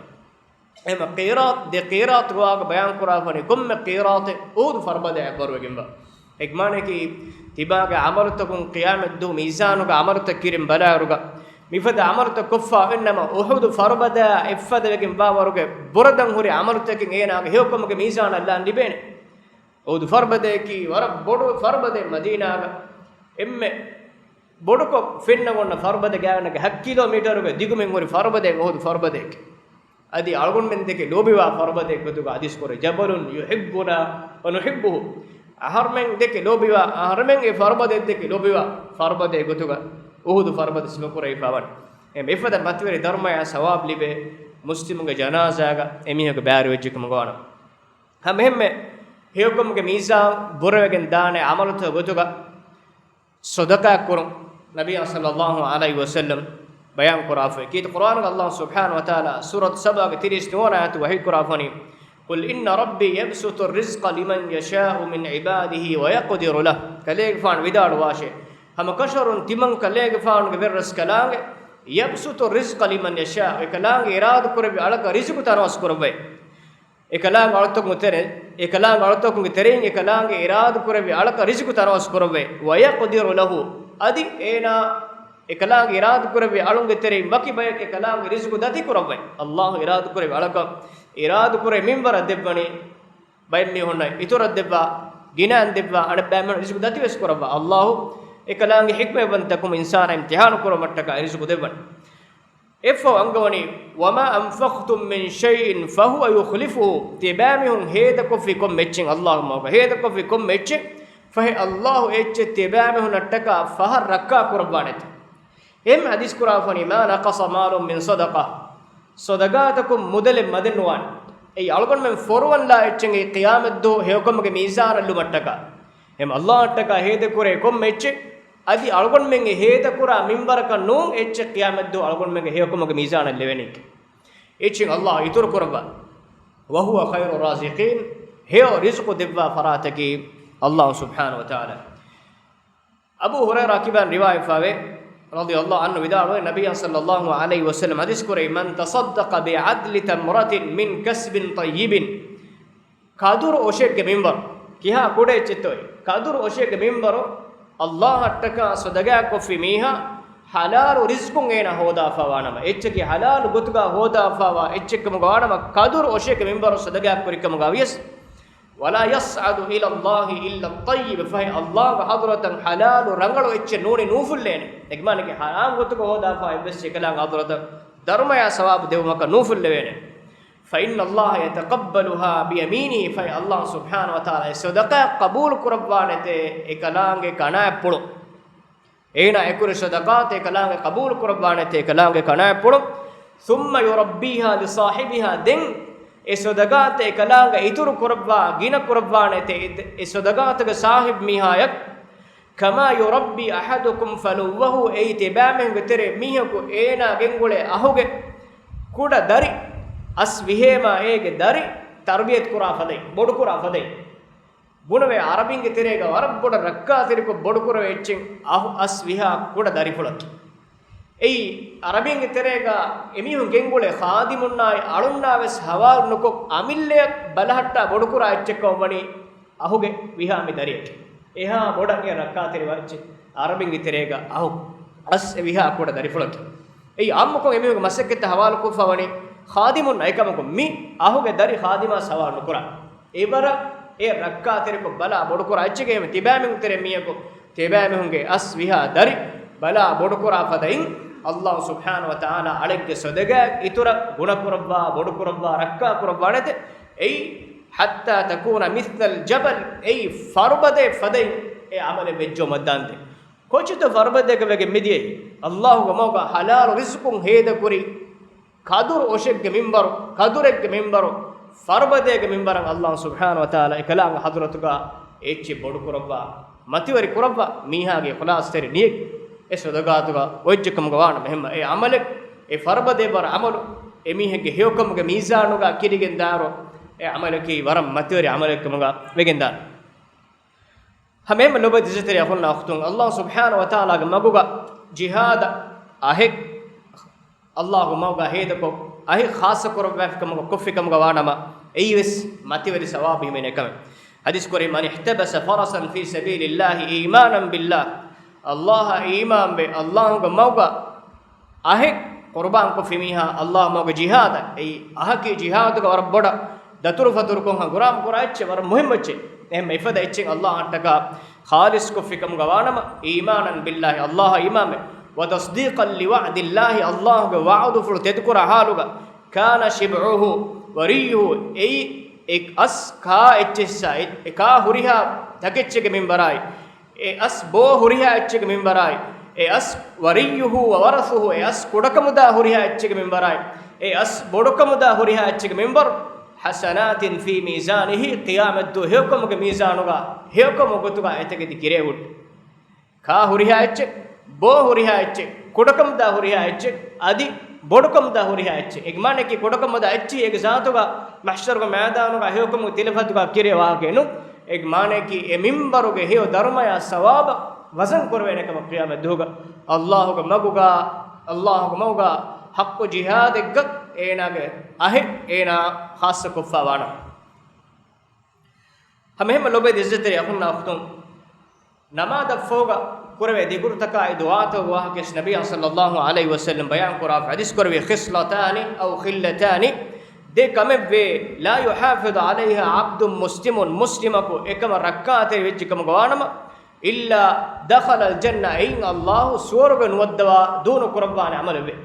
އެހެމަ ޤީރާތު، ދެ ޤީރާތުގެ ވާހަކަ ބަޔާން ކުރާފަނީ ކޮންމެ ޤީރާތެއް އުޙުދު ފަރުބަދައާ އެއްވަރުވެގެންވާ. އެކަމާނަކީ ތިބާގެ ޢަމަލުތަކުން ޤިޔާމަތްދުވަހު މީޒާނުގަ ޢަމަލުތައް ކިރިން ބަލާއިރުގަ މިފަދަ ޢަމަލުތައް ކޮށްފަ އިންނަމަ އުޙުދު ފަރުބަދައާ އެއްފަދަވެގެން ވާވަރުގެ ބުރަދަން ހުރި ޢަމަލުތަކެއް އޭނާގެ ހެޔޮކަމުގެ މީޒާނަށް ލާން ލިބޭނެ. އުޙުދު ފަރުބަދަޔަކީ ވަރަށް ބޮޑު ފަރުބަދައެއް. މަދީނާގަ އެންމެ ބޮޑުކޮށް ފެންނަން އޮންނަ ފަރުބަދަ ގާތްގަނޑަކަށް ހަތް ކިލޯމީޓަރުގެ ދިގުމެއް ހުރި ފަރުބަދައެއް އުޙުދު ފަރުބަދައެކޭ. އަދި އަޅުގަނޑުމެން ދެކެ ލޯބިވާ ފަރުބަދައެއް ގޮތުގަ ޙަދީޘް ކުރޭ، "جبل يحبنا ونحبه." އަހަރުމެން ދެކެ ލޯބިވާ، އަހަރުމެން އެ ފަރުބަދައެއް ދެކެ ލޯބިވާ ފަރުބަދައެއް ގޮތުގަ އުޙުދު ފަރުބަދަ ސިފަކުރެވިފަވަން. އެ މިފަދަ މަތިވެރި ދަރުމަޔާ ސަވާބު ލިބޭ މުސްލިމުގެ ޖަނާޒާގަ އެމީހަކު ބައިވެރިވެއްޖެ ކަމުގަ ވާނަމަ. ހަމައެހެންމެ ހެޔޮކަމުގެ މީޒާން ބުރަވެގެން ދާނެ ޢަމަލުތައް ގޮތުގަ ޞަދަޤާތް ކުރުން ނަބިއްޔާ ޞައްލައްލާހު ޢަލައިހި ވަސައްލަމް ބަޔާން ކުރާފައި. ކީރިތި ޤުރްއާނުގަ ﷲ ސުބްޙާނަހު ވަތަޢާލާ ސޫރަތު ސަބާގެ ތިރީސް ނުވަވަނަ އާޔަތު ވަޙީ ކުރާފަނީ، "قل إن ربي يبسط الرزق لمن يشاء من عباده ويقدر له." ކަލޭގެފާނު ވިދާޅުވާށޭ، ހަމަކަށަވަރުން ތިމަން ކަލޭގެފާނުގެ ވެރިރަސްކަލާނގެ، "يبسط الرزق لمن يشاء." އެކަލާނގެ އިރާދަކުރެއްވި އަޅަކަށް ރިޒުޤު ތަނަވަސް ކުރައްވައި. އެކަލާނގެ އަޅުތަކުން ތެރެ، އެކަލާނގެ އަޅުތަކުންގެ ތެރެއިން އެކަލާނގެ އިރާދަކުރެއްވި އަޅަކަށް ރިޒުޤު ތަނަވަސް ކުރައްވައި. "ويقدر له." އަދި އޭނާ އެކަލާނގެ އިރާދަކުރެއްވި އަޅުންގެ ތެރެއިން ވަކި ބަޔަކަށް އެކަލާނގެ ރިޒުޤު ދަތި ކުރައްވައި. ﷲ އިރާދަކުރެއްވި އަޅަކަށް އިރާދަކުރެއްވި މިންވަރަށް ދެއްވަނީ، ބައެއް މީހުންނަށް އިތުރަށް ދެއްވާ، ގިނައިން ދެއްވާ، އަނެއް ބައެއް މީހުން ރިޒުޤު ދަތިވެސް ކުރައްވާ. ﷲ އެކަލާނގެ ޙިކްމަތްވަންތަކުން އިންސާނާ އިމްތިޙާނު ކުރުމަށްޓަކާ ރިޒުޤު ދެއްވަނީ. އެއަށްފަހު އަންގަވަނީ، "وما أنفقتم من شيء فهو يخلفه." ތިބާމީހުން ހޭދަކޮށްފި ކޮންމެ އެއްޗެއް، ﷲ ގެ މަގުގަ ހޭދަކޮށްފި ކޮންމެ އެއްޗެއް، ފަހެ ﷲ އެއްޗެއް ތިބާމީހުންނަށްޓަކާ ފަހަށް ރައްކާ ކުރައްވާނެތެ. އެހެން ޙަދީޘް ކުރާފަނީ، "ما نقص مال من صدقة." ޞަދަޤާތަކުން މުދަލެއް މަދެއް ނުވާނެ. އެއީ އަޅުގަނޑުމެން ފޮރުވަން ލާ އެއްޗެއް އެއީ ޤިޔާމަތްދުވަހު ހެޔޮކަމުގެ މީޒާނަށް ލުމަށްޓަކާ. އެހެން ﷲއަށްޓަކާ ހޭދަކުރޭ ކޮންމެ އެއްޗެއް، އަދި އަޅުގަނޑުމެން އެ ހޭދަކުރާ މިންވަރަކަށް ނޫން އެއްޗެއް ޤިޔާމަތްދުވަހު އަޅުގަނޑުމެންގެ ހެޔޮކަމުގެ މީޒާނަށް ލެވެނީކީ. އެއްޗެއް ﷲ އިތުރު ކުރައްވާ. "وهو خير الرازقين." ހެޔޮ ރިޒުޤު ދެއްވާ ފަރާތަކީ ﷲ ސުބްޙާނަހު ވަތަޢާލާ. އަބޫ ހުރައިރާ ކިބާން ރިވާޔަތްވެފަވޭ، ރަޟިޔަﷲ ޢަންހު ވިދާޅުވޭ، ނަބިއްޔާ ޞައްލައްލާހު ޢަލައިހި ވަސައްލަމަ ޙަދީޘް ކުރޭ، "من تصدق بعدل تمرة من كسب طيب." ކަދުރު އޮށެއްގެ މިންވަރު، ކިހާ ކުޑަ އެއްޗެއްތޯއޭ؟ ކަދުރު އޮށެއްގެ މިންވަރު ﷲއަށްޓަކާ ޞަދަޤާތްކޮށްފި މީހާ، ޙަލާލު ރިޒުޤުން އޭނާ ހޯދާފަވާނަމަ، އެއްޗަކީ ޙަލާލު ގޮތުގަ ހޯދާފަވާ އެއްޗެއްކަމުގަ ވާނަމަ، ކަދުރު އޮށެއްގެ މިންވަރު ޞަދަޤާތްކުރިކަމުގަ ވިޔަސް، "ولا يصعد إلى الله إلا الطيب." ފަހެ ﷲ ގެ ޙަޟްރަތަށް ޙަލާލު ރަނގަޅު އެއްޗެއް ނޫނީ ނޫފުއްލޭނެ. އެކަމާނަކީ ޙަރާމް ގޮތުގަ ހޯދާފަ އެއްވެސް އެކަލާނގެ ޙަޟްރަތަށް ދަރުމަޔާ ސަވާބު ދެވުމަކަށް ނޫފުއްލެވޭނެ. "فإن الله يتقبلها بيمينه." ފަހެ ﷲ ސުބްޙާނަހު ވަތަޢާލާ އެ ޞަދަޤާތް ޤަބޫލު ކުރައްވާނެތޭ އެކަލާނގެ ކަނާތްޕުޅު. އޭނާ އެކުރި ޞަދަޤާތެއް އެކަލާނގެ ޤަބޫލު ކުރައްވާނެތޭ އެކަލާނގެ ކަނާތްޕުޅު. ثم يربيها لصاحبها، ދެން އެ ޞަދަޤާތެއް އެކަލާނގެ އިތުރު ކުރައްވާ، ގިނަ ކުރައްވާނެތޭ އެ، އެ ޞަދަޤާތުގެ ޞާޙިބު މީހާޔަށް. "كما يربي أحدكم فلوه." އެއީ ތިބާމީހުންގެ ތެރޭ މީހަކު އޭނާ ގެންގުޅޭ އަހުގެ ކުޑަ ދަރި، އަސް ވިހޭމާ އޭގެ ދަރި ތަރުބިޔަތު ކުރާ ފަދައިން، ބޮޑުކުރާ ފަދައިން. ބުނެވޭ، ޢަރަބިންގެ ތެރޭގަ ވަރަށް ބޮޑަށް ރައްކާތެރިކޮށް ބޮޑުކުރެވޭ އެއްޗެއް އަހު އަސް ވިހާ ކުޑަ ދަރިފުޅަކީ. އެއީ ޢަރަބިންގެ ތެރޭގަ އެމީހުން ގެންގުޅޭ ޚާދިމުންނާއި އަޅުންނާ ވެސް ހަވާލު ނުކޮށް، އަމިއްލަޔަށް ބަލަހައްޓާ ބޮޑުކުރާ އެއްޗެއްކަމަށް ވަނީ އަހުގެ ވިހާ މި ދަރިއަކީ. އެހާ ބޮޑަށް އެ ރައްކާތެރިވާ އެއްޗެއް ޢަރަބިންގެ ތެރޭގަ އަހު އަސް އެ ވިހާ ކުޑަ ދަރިފުޅަކީ. އެއީ ޢާއްމުކޮށް އެމީހުންގެ މަސައްކަތްތައް ހަވާލުކޮށްފަ ވަނީ ޚާދިމުންނަށް. އެކަމަކު މި އަހުގެ ދަރި ޚާދިމާ ސަވާލު ނުކުރާ. އެވަރަށް އެ ރައްކާތެރިކޮށް ބަލާ ބޮޑުކުރާ އެއްޗެކޭ ތިބާމީހުން ތެރޭ މީހަކު، ތިބާމީހުންގެ އަސް ވިހާ ދަރި ބަލާ ބޮޑުކުރާ ފަދައިން، ﷲ ސުބްޙާނަހު ވަތަޢާލާ އަޅެއްގެ ޞަދަޤާތް އިތުރަށް ގުނަކުރައްވާ، ބޮޑުކުރައްވާ، ރައްކާ ކުރައްވާނެތެ. އެއީ، حتى تكون مثل الجبل، އެއީ ފަރުބަދައެއް ފަދައިން އެ ޢަމަލެއް ވެއްޖައުމަށްދާންދެން. ކޮންޗިތަ ފަރުބަދައެއްގަ ވެގެން މިދިޔައީ؟ ﷲ ގެ މަގުގަ ޙަލާލު ރިޒުޤުން ހޭދަކުރި، ކަދުރު އޮށެއްގެ މިންވަރު، ކަދުރެއްގެ މިންވަރު، ފަރުބަދައެއްގެ މިންވަރަށް ﷲ ސުބްޙާނަހު ވަތަޢާލާ އެކަލާނގެ ޙަޟްރަތުގަ އެއްޗެއް ބޮޑުކުރައްވާ، މަތިވެރި ކުރައްވާ، މީހާގެ އިޚްލާޞްތެރި ނިޔަތް އެ ޞަދަޤާތުގަ އޮތްޖެކަމުގަ ވާނަމަ، އެހެންމަ އެ ޢަމަލެއް، އެ ފަރުބަދައެއްވަރު ޢަމަލު، އެމީހެއްގެ ހެޔޮކަމުގެ މީޒާނުގަ ކިރިގެން ދާއިރު، އެ ޢަމަލަކީ ވަރަށް މަތިވެރި ޢަމަލެއްކަމުގަ ވެގެންދާނެ. ހަމައެހެންމެ ލޮބުވެތި އިއްޒަތްތެރި އަޚުންނާ އުޚްތުން، ﷲ ސުބްޙާނަހު ވަތަޢާލާގެ މަގުގަ ޖިހާދަށް އަހެއް ﷲ ގެ މަގުގަ ހޭދަކޮށް، އަހެއް ޚާއްޞަ ކުރައްވާފި ކަމަކަށް ކޮށްފި ކަމުގަ ވާނަމަ، އެއީވެސް މަތިވެރި ސަވާބު ހިމެނޭ ކަމެއް. ޙަދީޘް ކުރީ، "من احتبس فرسا في سبيل الله إيمانا بالله." ﷲ އަށް އީމާންވެ، ﷲ ގެ މަގުގަ އަހެއް ޤުރުބާން ކޮށްފި މީހާ، ﷲ ގެ މަގުގަ ޖިހާދަށް، އެއީ އަހަކީ ޖިހާދުގަ ވަރަށް ބޮޑަށް ދަތުރުފަތުރުކޮށް ހަނގުރާމަ ކުރާ އެއްޗެއް، ވަރަށް މުހިއްމު އެއްޗެއް. އެހެން އެފަދަ އެއްޗެއް ﷲ އަށްޓަކާ ޚާލިޞް ކޮށްފި ކަމުގަ ވާނަމަ، إيمانا بالله، ﷲ އަށް އީމާންވެ، وتصديقا لوعد الله، ﷲ ގެ ވަޢުދުފުޅު ތެދުކުރާ ޙާލުގަ، كان شبعه وريه، އެއީ އެ އަސް ކާ އެއްޗެއްސާ، އެ، އެ ކާ ހުރިހާ ތަކެއްޗެއްގެ މިންވަރާއި، އެ އަސް ބޯ ހުރިހާ އެއްޗެއްގެ މިންވަރާއި، އެ އަސް وريه وورثه، އެ އަސް ކުޑަކަމުދާ ހުރިހާ އެއްޗެއްގެ މިންވަރާއި، އެ އަސް ބޮޑުކަމުދާ ހުރިހާ އެއްޗެއްގެ މިންވަރު، حسنات في ميزانه، ޤިޔާމަތްދުވަހު ހެޔޮކަމުގެ މީޒާނުގަ ހެޔޮކަމުގެ ގޮތުގަ އެތަކެތި ކިރެވުން. ކާ ހުރިހާ އެއްޗެއް، ބޯ ހުރިހާ އެއްޗެއް، ކުޑަކަމުދާ ހުރިހާ އެއްޗެއް، އަދި ބޮޑުކަމުދާ ހުރިހާ އެއްޗެއް. އޭގެ މާނައަކީ ކުޑަކަމުދާ އެއްޗެއް އޭގެ ޒާތުގަ މަޙްޝަރުގެ މައިދާނުގަ ހެޔޮކަމުގެ ތިލަފަތުގަ ކިރެވޭ ވާހަކައެއް ނޫން. އޭގެ މާނައަކީ އެ މިންބަރުގެ ހެޔޮ ދަރުމަޔާ ސަވާބަށް ވަޒަން ކުރެވޭނެ ކަމަށް ޤިޔާމަތް ދުވަހުގަ ﷲ ގެ މަގުގަ، ﷲ ގެ މަގުގަ ޙައްޤު ޖިހާދެއްގަ އޭނާގެ އަހެއް އޭނާ ޚާއްޞަ ކޮށްފަ ވާނަމަ. ހަމަ އެހެންމެ ލޮބުވެތި ޢިއްޒަތްތެރި އަޚުންނާ އުޚްތުން، ނަމާދަށްފަހުގަ ކުރެވޭ ދިގުރުތަކާއި ދުޢާތަކުގެ ވާހަކަވެސް ނަބިއްޔާ ޞައްލައްލާހު ޢަލައިހި ވަސައްލަމް ބަޔާން ކުރާފަ ޙަދީޘް ކުރެއްވި، خصلتان أو خلتان، ދެ ކަމެއްވޭ، لا يحافظ عليها عبد مسلم، މުސްލިމަކު އެކަމަށް ރައްކާތެރި ވެއްޖެ ކަމުގަ ވާނަމަ، إلا دخل الجنة، އެއިން ﷲ ސުވަރުގެ ނުވައްދަވާ ދޫނު ކުރައްވާނެ ޢަމަލެއްވޭ.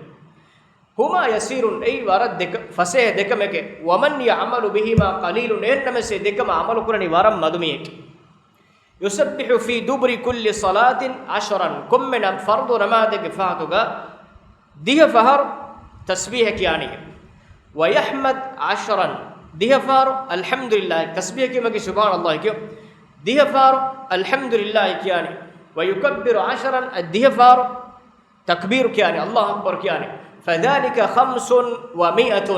هما يسير، އެއީ ވަރަށް ދެކަ، ފަސޭހަ ދެކަމެކޭ. ومن يعمل بهما قليل، އެހެންނަމަވެސް އެ ދެކަމަށް ޢަމަލު ކުރަނީ ވަރަށް މަދު މީހެކޭ. يسبح في دبر كل صلاة عشرا، ކޮންމެ ނަ، ފަރުޟު ނަމާދެއްގެ ފަހަތުގަ ދިހަ ފަހަރު ތަސްބީޙަ ކިޔާނީ. ويحمد عشرا، ދިހަ ފަހަރު الحمد لله، ތަސްބީޙަ ކިޔުމަކީ سبحان الله ކިޔުން، ދިހަ ފަހަރު الحمد لله ކިޔާނީ. ويكبر عشرا، އަދި ދިހަ ފަހަރު ތަކްބީރު ކިޔާނެ، الله أكبر ކިޔާނެ. فذلك خمس ومائة،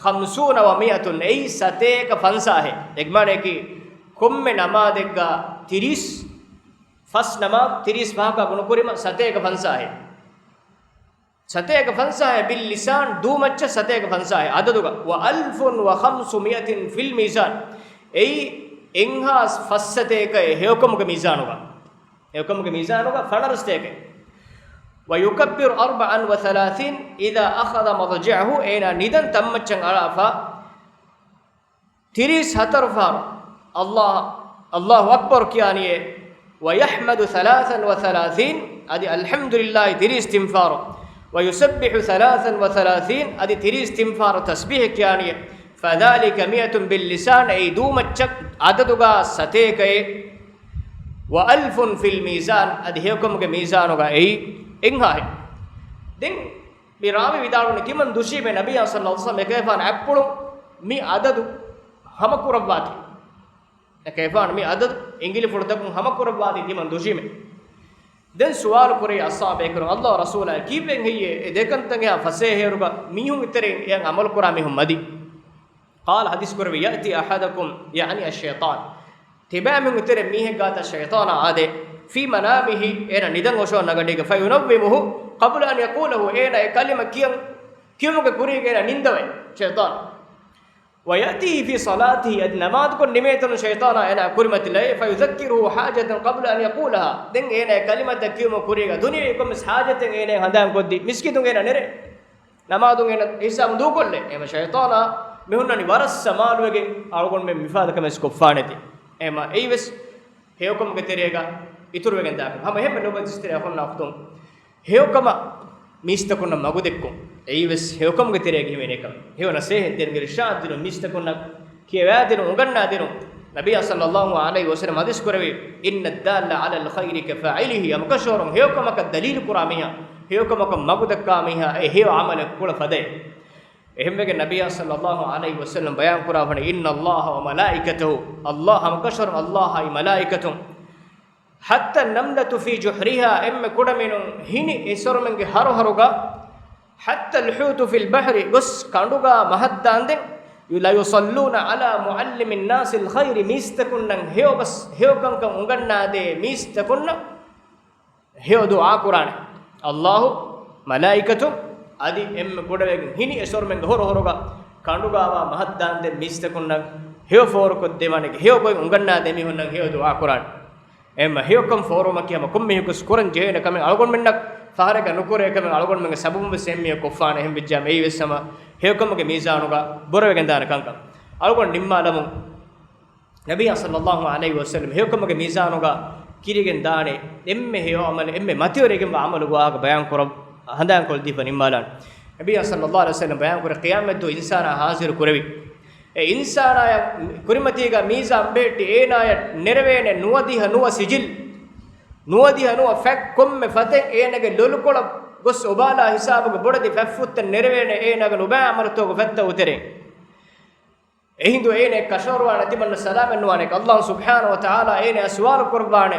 خمسون ومائة، އެއީ ސަތޭކަ ފަންސާހެއް. އެގެ މާނައަކީ، ކޮންމެ ނަމާދެއްގަ ތިރީސް، ފަސް ނަމާދު ތިރީސް ފަހަކާ ގުނަ ކުރީމަ ސަތޭކަ ފަންސާހެއް. ސަތޭކަ ފަންސާހެއް باللسان، ދޫމައްޗަށް ސަތޭކަ ފަންސާހެއް އަދަދުގަ، وألف وخمسمائة في الميزان، އެއީ އެއްހާސް ފަސްސަތޭކައެއް ހެޔޮކަމުގެ މީޒާނުގަ. ހެޔޮކަމުގެ މީޒާނުގަ ފަނަރަ ސަތޭކައެއް. ويكبر أربعا وثلاثين إذا أخذ مضجعه، އޭނާ ނިދަން ތަންމައްޗަށް އަޅާފަ ތިރީސް ހަތަރު ފަހަރު الله، الله أكبر ކިޔާނީއޭ. ويحمد ثلاثا وثلاثين، އަދި الحمد لله ތިރީސް ތިން ފަހަރު. ويسبح ثلاثا وثلاثين، އަދި ތިރީސް ތިން ފަހަރު ތަސްބީޙަ ކިޔާނީއޭ. فذلك مائة باللسان، އެއީ ދޫމައްޗަށް އަދަދުގަ ސަތޭކައެއް. وألف في الميزان، އަދި ހެޔޮކަމުގެ މީޒާނުގަ އެއީ އެއްހާހެއް. ދެން މި ރާވީ ވިދާޅުވަނީ ތިމަން ދުށީމޭ ނަބިއްޔާ ޞައްލައްލާހު ޢަލައިހި ވަސައްލަމް އެކަލޭގެފާނަށް އަތްޕުޅުން މި އަދަދު ހަމަކުރައްވާތީ. އެކަލޭގެފާނު މި އަދަދު އިނގިލިފުޅުތަކުން ހަމަކުރައްވާތީ ތިމަން ދުށީމޭ. ދެން ސުވާލު ކުރީ އަޞްޙާބޭކަލުން، ﷲ ރަސޫލާ ކީއްވެ ހެއްޔޭ އެ ދެކަންތައް އެހާ ފަސޭހައިރުގަ މީހުން އިތުރެއިން އެއަށް ޢަމަލު ކުރާ މީހުން މަދީ؟ قال، ޙަދީޘް ކުރެއްވި، يأتي أحدكم، يعني الشيطان، ތިބާމީހުން އިތުރެއިން މީހެއް ގާތަށް ޝައިޠާނާ އާދޭ، في منامه، އޭނަ ނިދަން އޮށޯން ނަގަޑީގަ، فينومه قبل أن يقوله، އޭނަ އެ ކަލިމަ ކިޔަން، ކިޔުމުގެ ކުރީގަ އޭނަ ނިންދަވައި ޝައިޠާން. ويأتيه في صلاته، އަދި ނަމާދުކޮށް ނިމޭތަނުން ޝައިޠާނާ އޭނަ ކުރިމަތިލައި، فيذكره حاجة قبل أن يقولها، ދެން އޭނަ ކަލިމަތައް ކިޔުމު ކުރީގަ ދުނިޔެ ކޮންމެސް ޙާޖަތެއް އޭނަ ހަނދާން ކޮށްދީ، މިސްކިތުން އޭނަ ނެރޭ، ނަމާދުން އޭނަ ހިސާބު ދޫކޮށްލޭ. އެހެމަ ޝައިޠާނާ މި ހުންނަނީ ވަރަށް ސަމާލުވެގެން އަޅުގަނޑުމެން މިފަދަ ކަމެއް ކޮށްފާނެތީ. އެހެމަ އެއީވެސް ހެޔޮކަމުގެ ތެރޭގަ އިތުރުވެގެން ދާކަމެއް. ހަމަ އެހެންމެ ލޮބުވެތި ޢިއްޒަތްތެރި އަޚުންނާ އުޚްތުން، ހެޔޮކަމަށް މީސްތަކުންނަށް މަގުދެއްކުން، އެއީވެސް ހެޔޮކަމުގެ ތެރޭގަ ހިމެނޭ ކަމެއް. ހެޔޮ ނަސޭހަތް ދިނުން، އިރުޝާދު ދިނުން، މީސްތަކުންނަށް ކިޔަވާދިނުން، އުނގަންނާދިނުން. ނަބިއްޔާ ޞައްލައްލާހު ޢަލައިހި ވަސައްލަމް ޙަދީޘް ކުރެއްވި، إن الدال على الخير كفاعله، ހަމަކަށަވަރުން ހެޔޮކަމަކަށް ދަލީލު ކުރާ މީހާ، ހެޔޮކަމަކަށް މަގުދައްކާ މީހާ، އެ ހެޔޮ ޢަމަލެއް ކުޅަ ފަދައިން. އެހެންވެގެން ނަބިއްޔާ ޞައްލައްލާހު ޢަލައިހި ވަސައްލަމް ބަޔާން ކުރާފަނީ، إن الله وملائكته، ﷲ ހަމަކަށަވަރުން ﷲ އާއި މަލާއިކަތުން، حتى النملة في جحرها، އެންމެ ކުޑަމިނުން ހިނި އެސޮރުމެންގެ ހަރުހަރުގަ، حتى الحوت في البحر، ގޮސް ކަނޑުގަ މަހަށްދާންދެން، ليصلون على معلم الناس الخير، މީސްތަކުންނަށް ހެޔޮ ބަސް، ހެޔޮ ކަންކަން އުނގަންނާދޭ މީސްތަކުންނަށް ހެޔޮ ދުޢާ ކުރާނެ. ﷲ، މަލާއިކަތުން، އަދި އެންމެ ކުޑަވެގެން ހިނި އެސޮރުމެންގެ ހޮރު ހޮރުގަ ކަނޑުގާވާ މަހަށްދާންދެން މީސްތަކުންނަށް ހެޔޮ ފޯރުކޮށްދެވާނެ، ހެޔޮ ގޮތް އުނގަންނާދޭ މީހުންނަށް ހެޔޮ ދުޢާ ކުރާނެ. އެމަ ހެޔޮކަން ފޯރުވުމަކީ ހަމަ ކޮންމެހެކުސް ކުރަން ޖެހޭނެ ކަމެއް، އަޅުގަނޑުމެންނަށް ފަހަރެއްގަ ނުކުރޭ ކަމެއް، އަޅުގަނޑުމެންގެ ސަބަބުން ވެސް އެންމެ ކޮށްފާނެ. އެހެން ވެއްޖާމަ އެއީ ވެސް ހަމަ ހެޔޮކަމުގެ މީޒާނުގަ ބުރަވެގެންދާނެ ކަންކަން. އަޅުގަނޑު ނިންމާލަމުން. ނަބިއްޔާ ޞައްލައްލާހު ޢަލައިހި ވަސައްލަމް ހެޔޮކަމުގެ މީޒާނުގަ ކިރިގެން ދާނެ އެންމެ ހެޔޮ ޢަމަލު، އެންމެ މަތިވެރިގެންވާ ޢަމަލުގެ ވާހަކަ ބަޔާން ކުރަ، ހަނދާންކޮށްދީފަ ނިންމާލާނެ. ނަބިއްޔާ ޞައްލައްލާހު ޢަލައިހި ވަސައްލަމް ބަޔާން ކުރޭ، ޤިޔާމަތްދުވަހު އިންސާނާ ހާޒިރު ކުރެވި، އެ އިންސާނާޔަށް ކުރިމަތީގަ މީޒާން ބެހެއްޓި، އޭނާޔަށް ނެރެވޭނެ ނުވަދިހަ ނުވަ ސިޖިއްލު، ނުވަދިހަ ނުވަ ފަތް، ކޮންމެ ފަތެއް އޭނާގެ ލޮލުކޮޅަށް ގޮސް އޮބާލާ ހިސާބުގެ ބޮޑެތި ފަތްފުށްތައް ނެރެވޭނެ އޭނާގެ ނުބައި ޢަމަރުތަކުގެ ފަތްތައް އުތެރެ. އެހިނދު އޭނަ ކަށަވަރުވާނެ، ތިމަންނަ ސަލާމަތްނުވާނެ. އައްލާހު ސުބްޙާނަހު ވަތަޢާލާ އޭނަ ސުވާލު ކުރައްވާނެ،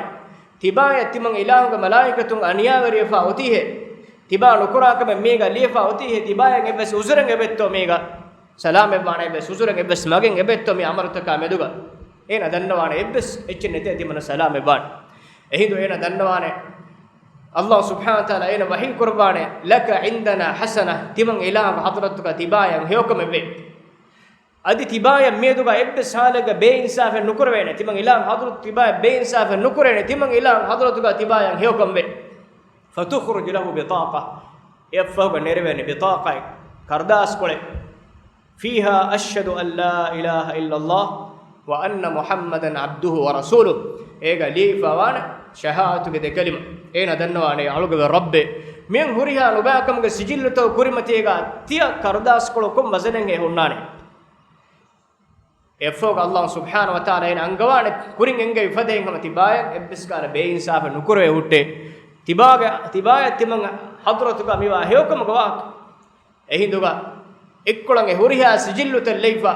ތިބާޔަށް ތިމަން އިލާހުގެ މަލާއިކަތުން އަނިޔާވެރިވެފާ އޮތީހޭ؟ ތިބާ ނުކުރާ ކަމެއް މީގަ ލިޔެފާ އޮތީހޭ؟ ތިބާޔަށް އެއްވެސް އުޒުރެއް އެބެއްތޯ މީގަ ސަލާމަތްވާނެ؟ އެއްވެސް އުޒުރެއް އެއްވެސް މަގެއް އެބެއްތޯ މި އަމަރުތަކާ މެދުގަ؟ އޭނަ ދަންނަވާނެ އެއްވެސް އެއްޗެއް ނެތޭ ތިމަންނަ ސަލާމަތްވާނެ. އެހިނދު އޭނަ ދަންނަވާނެ، އައްލާހު ސުބްޙާނަހު ވަތަޢާލާ އޭނަ ވަޙީ ކުރައްވާނެ، لك عندنا حسنة، ތިމަން އިލާހުގެ ޙަޟްރަތުގަ ތިބާޔަށް ހެޔޮކަމެއްވޭ. އަދި ތިބާޔަށް މިއަދުގަ އެއްވެސް ޙާލެއްގަ ބޭއިންސާފެއް ނުކުރެވޭނެ. ތިމަން އިލާހު ޙަޟްރަތު ތިބާޔަށް ބޭއިންސާފެއް ނުކުރޭނެ. ތިމަން އިލާހު ޙަޟްރަތުގަ ތިބާޔަށް ހެޔޮކަންވޭ. فتخرج له بطاقة، އެއަށްފަހުގަ ނެރެވޭނެ ބިޠާޤާއެއް، ކަރުދާސްކޮޅެއް. فيها أشهد أن لا إله إلا الله وأن محمدا عبده ورسوله. އޭގަ ލިޔެފަވާނެ ޝަހާދަތުގެ ދެ ކަލިމަ. އޭނަ ދަންނަވާނެ އަޅުގަނޑުގެ ރައްބެ، މިއަން ހުރިހާ ނުބައިކަމުގެ ސިޖިއްލުތައް ކުރިމަތީގަ ތިޔަ ކަރުދާސްކޮޅު ކޮން ވަޒަނެއްހޭ ހުންނާނެ؟ އެއަށްފަހުގަ އައްލާހު ސުބްޙާނަހު ވަތަޢާލާ އޭނަ އަންގަވާނެ ކުރިން އެންގެވި ފަދައިން ހަމަ ތިބާޔަށް އެއްވެސް ކަހަލަ ބޭއިންސާފެއް ނުކުރެވޭ ހުއްޓޭ. ތިބާގެ، ތިބާޔަށް ތިމަން ޙަޟްރަތުގަ މިވާ ހެޔޮކަމުގެ ވާހަކަ. އެހިނދުގަ އެއްކޮޅަށް އެ ހުރިހާ ސިޖިއްލުތައް ލެއްވާ،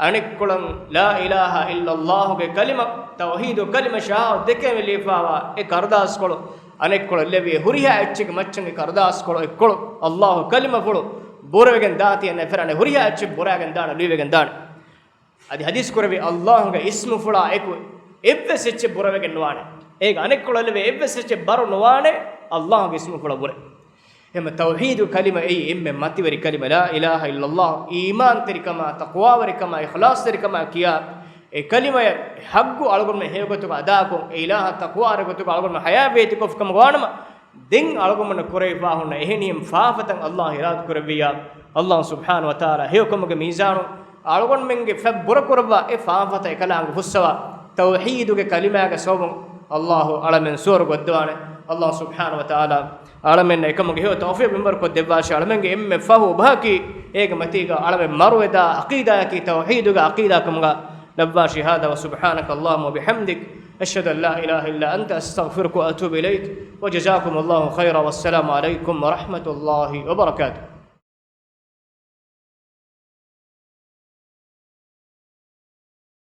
އަނެއްކޮޅަށް ލާ އިލާހަ އިއްލައްލާހުގެ ކަލިމަ، ތައުޙީދު ކަލިމަ، ޝަހާދަތު ދެކެން ލިޔެފަވާ އެ ކަރުދާސްކޮޅު، އަނެއްކޮޅަށް ލެއްވި ހުރިހާ އެއްޗެއްގެ މައްޗަށް އެ ކަރުދާސްކޮޅު އެއްކޮޅު އައްލާހު ކަލިމަފުޅު ބުރަވެގެން ދާތީ އަންނަ ފެރާނެ ހުރިހާ އެއްޗެއް ބުރަވެގެން ދާނެ، ލުއިވެގެން ދާނެ. އަދި ޙަދީޘް ކުރެއްވި އައްލާހުގެ އިސްމުފުޅާ އެކު އެއްވެސް އެއްޗެއް ބުރަވެގެން ނުވާނެ. އޭގަ އަނެއްކޮޅަށް ލެއްވި އެއްވެސް އެއްޗެއް ބަރު ނުވާނެ އައްލާހުގެ އިސްމުފުޅަށް ވުރެ. އެހެން ތައުޙީދު ކަލިމަ އެއީ އެންމެ މަތިވެރި ކަލިމަ، ލާ އިލާހަ އިއްލައްލާހު. އީމާންތެރިކަމާ، ތަޤްވާވެރިކަމާ، އިޚްލާޞްތެރިކަމާ ކިޔާ އެ ކަލިމަޔަށް ޙައްޤު އަޅުގަނޑުމެން ހެޔޮގޮތުގަ އަދާކޮށް، އެ އިލާހަށް ތަޤްވާވެރި ގޮތުގަ އަޅުގަނޑުމެން ޙަޔާތް ވޭތިކޮށްފިކަމުގަ ވާނަމަ، ދެން އަޅުގަނޑުމެންނަށް ކުރެވިފާ ހުންނަ އެހެނިހެން ފާފަތައް އައްލާހު އިރާދަ ކުރެއްވިއްޔާ، އައްލާހު ސުބްޙާނަހު ވަތަޢާލާ ހެޔޮކަމުގެ މީޒާނު އަޅުގަނޑުމެންގެ ފަތް ބުރަކުރައްވާ އެ ފާފަތައް އެކަލާނގެ ފުއްސަވާ، ތައުޙީދުގެ ކަލިމާގެ ސަބަބުން އައްލާހު އަޅަމެން ސުވަރުގެ ވައްދަވާނެ. އައްލާހު ސުބްޙާނަހު ވަތަޢާލާ އަޅަމެންނަށް އެކަމުގެ ހެޔޮ ތައުފީޤު މިންވަރު ކޮށްދެއްވާށި. އަޅަމެންގެ އެންމެ ފަހު އެބަހަކީ އޭގެ މަތީގަ އަޅަމެން މަރުވެދާ ޢަޤީދާއަކީ ތައުޙީދުގެ ޢަޤީދާ ކަމުގަ ލައްވާށި. هذا وسبحانك اللهم وبحمدك، أشهد أن لا إله إلا أنت، أستغفرك وأتوب إليك، وجزاكم الله خيرا، والسلام عليكم ورحمة الله وبركاته.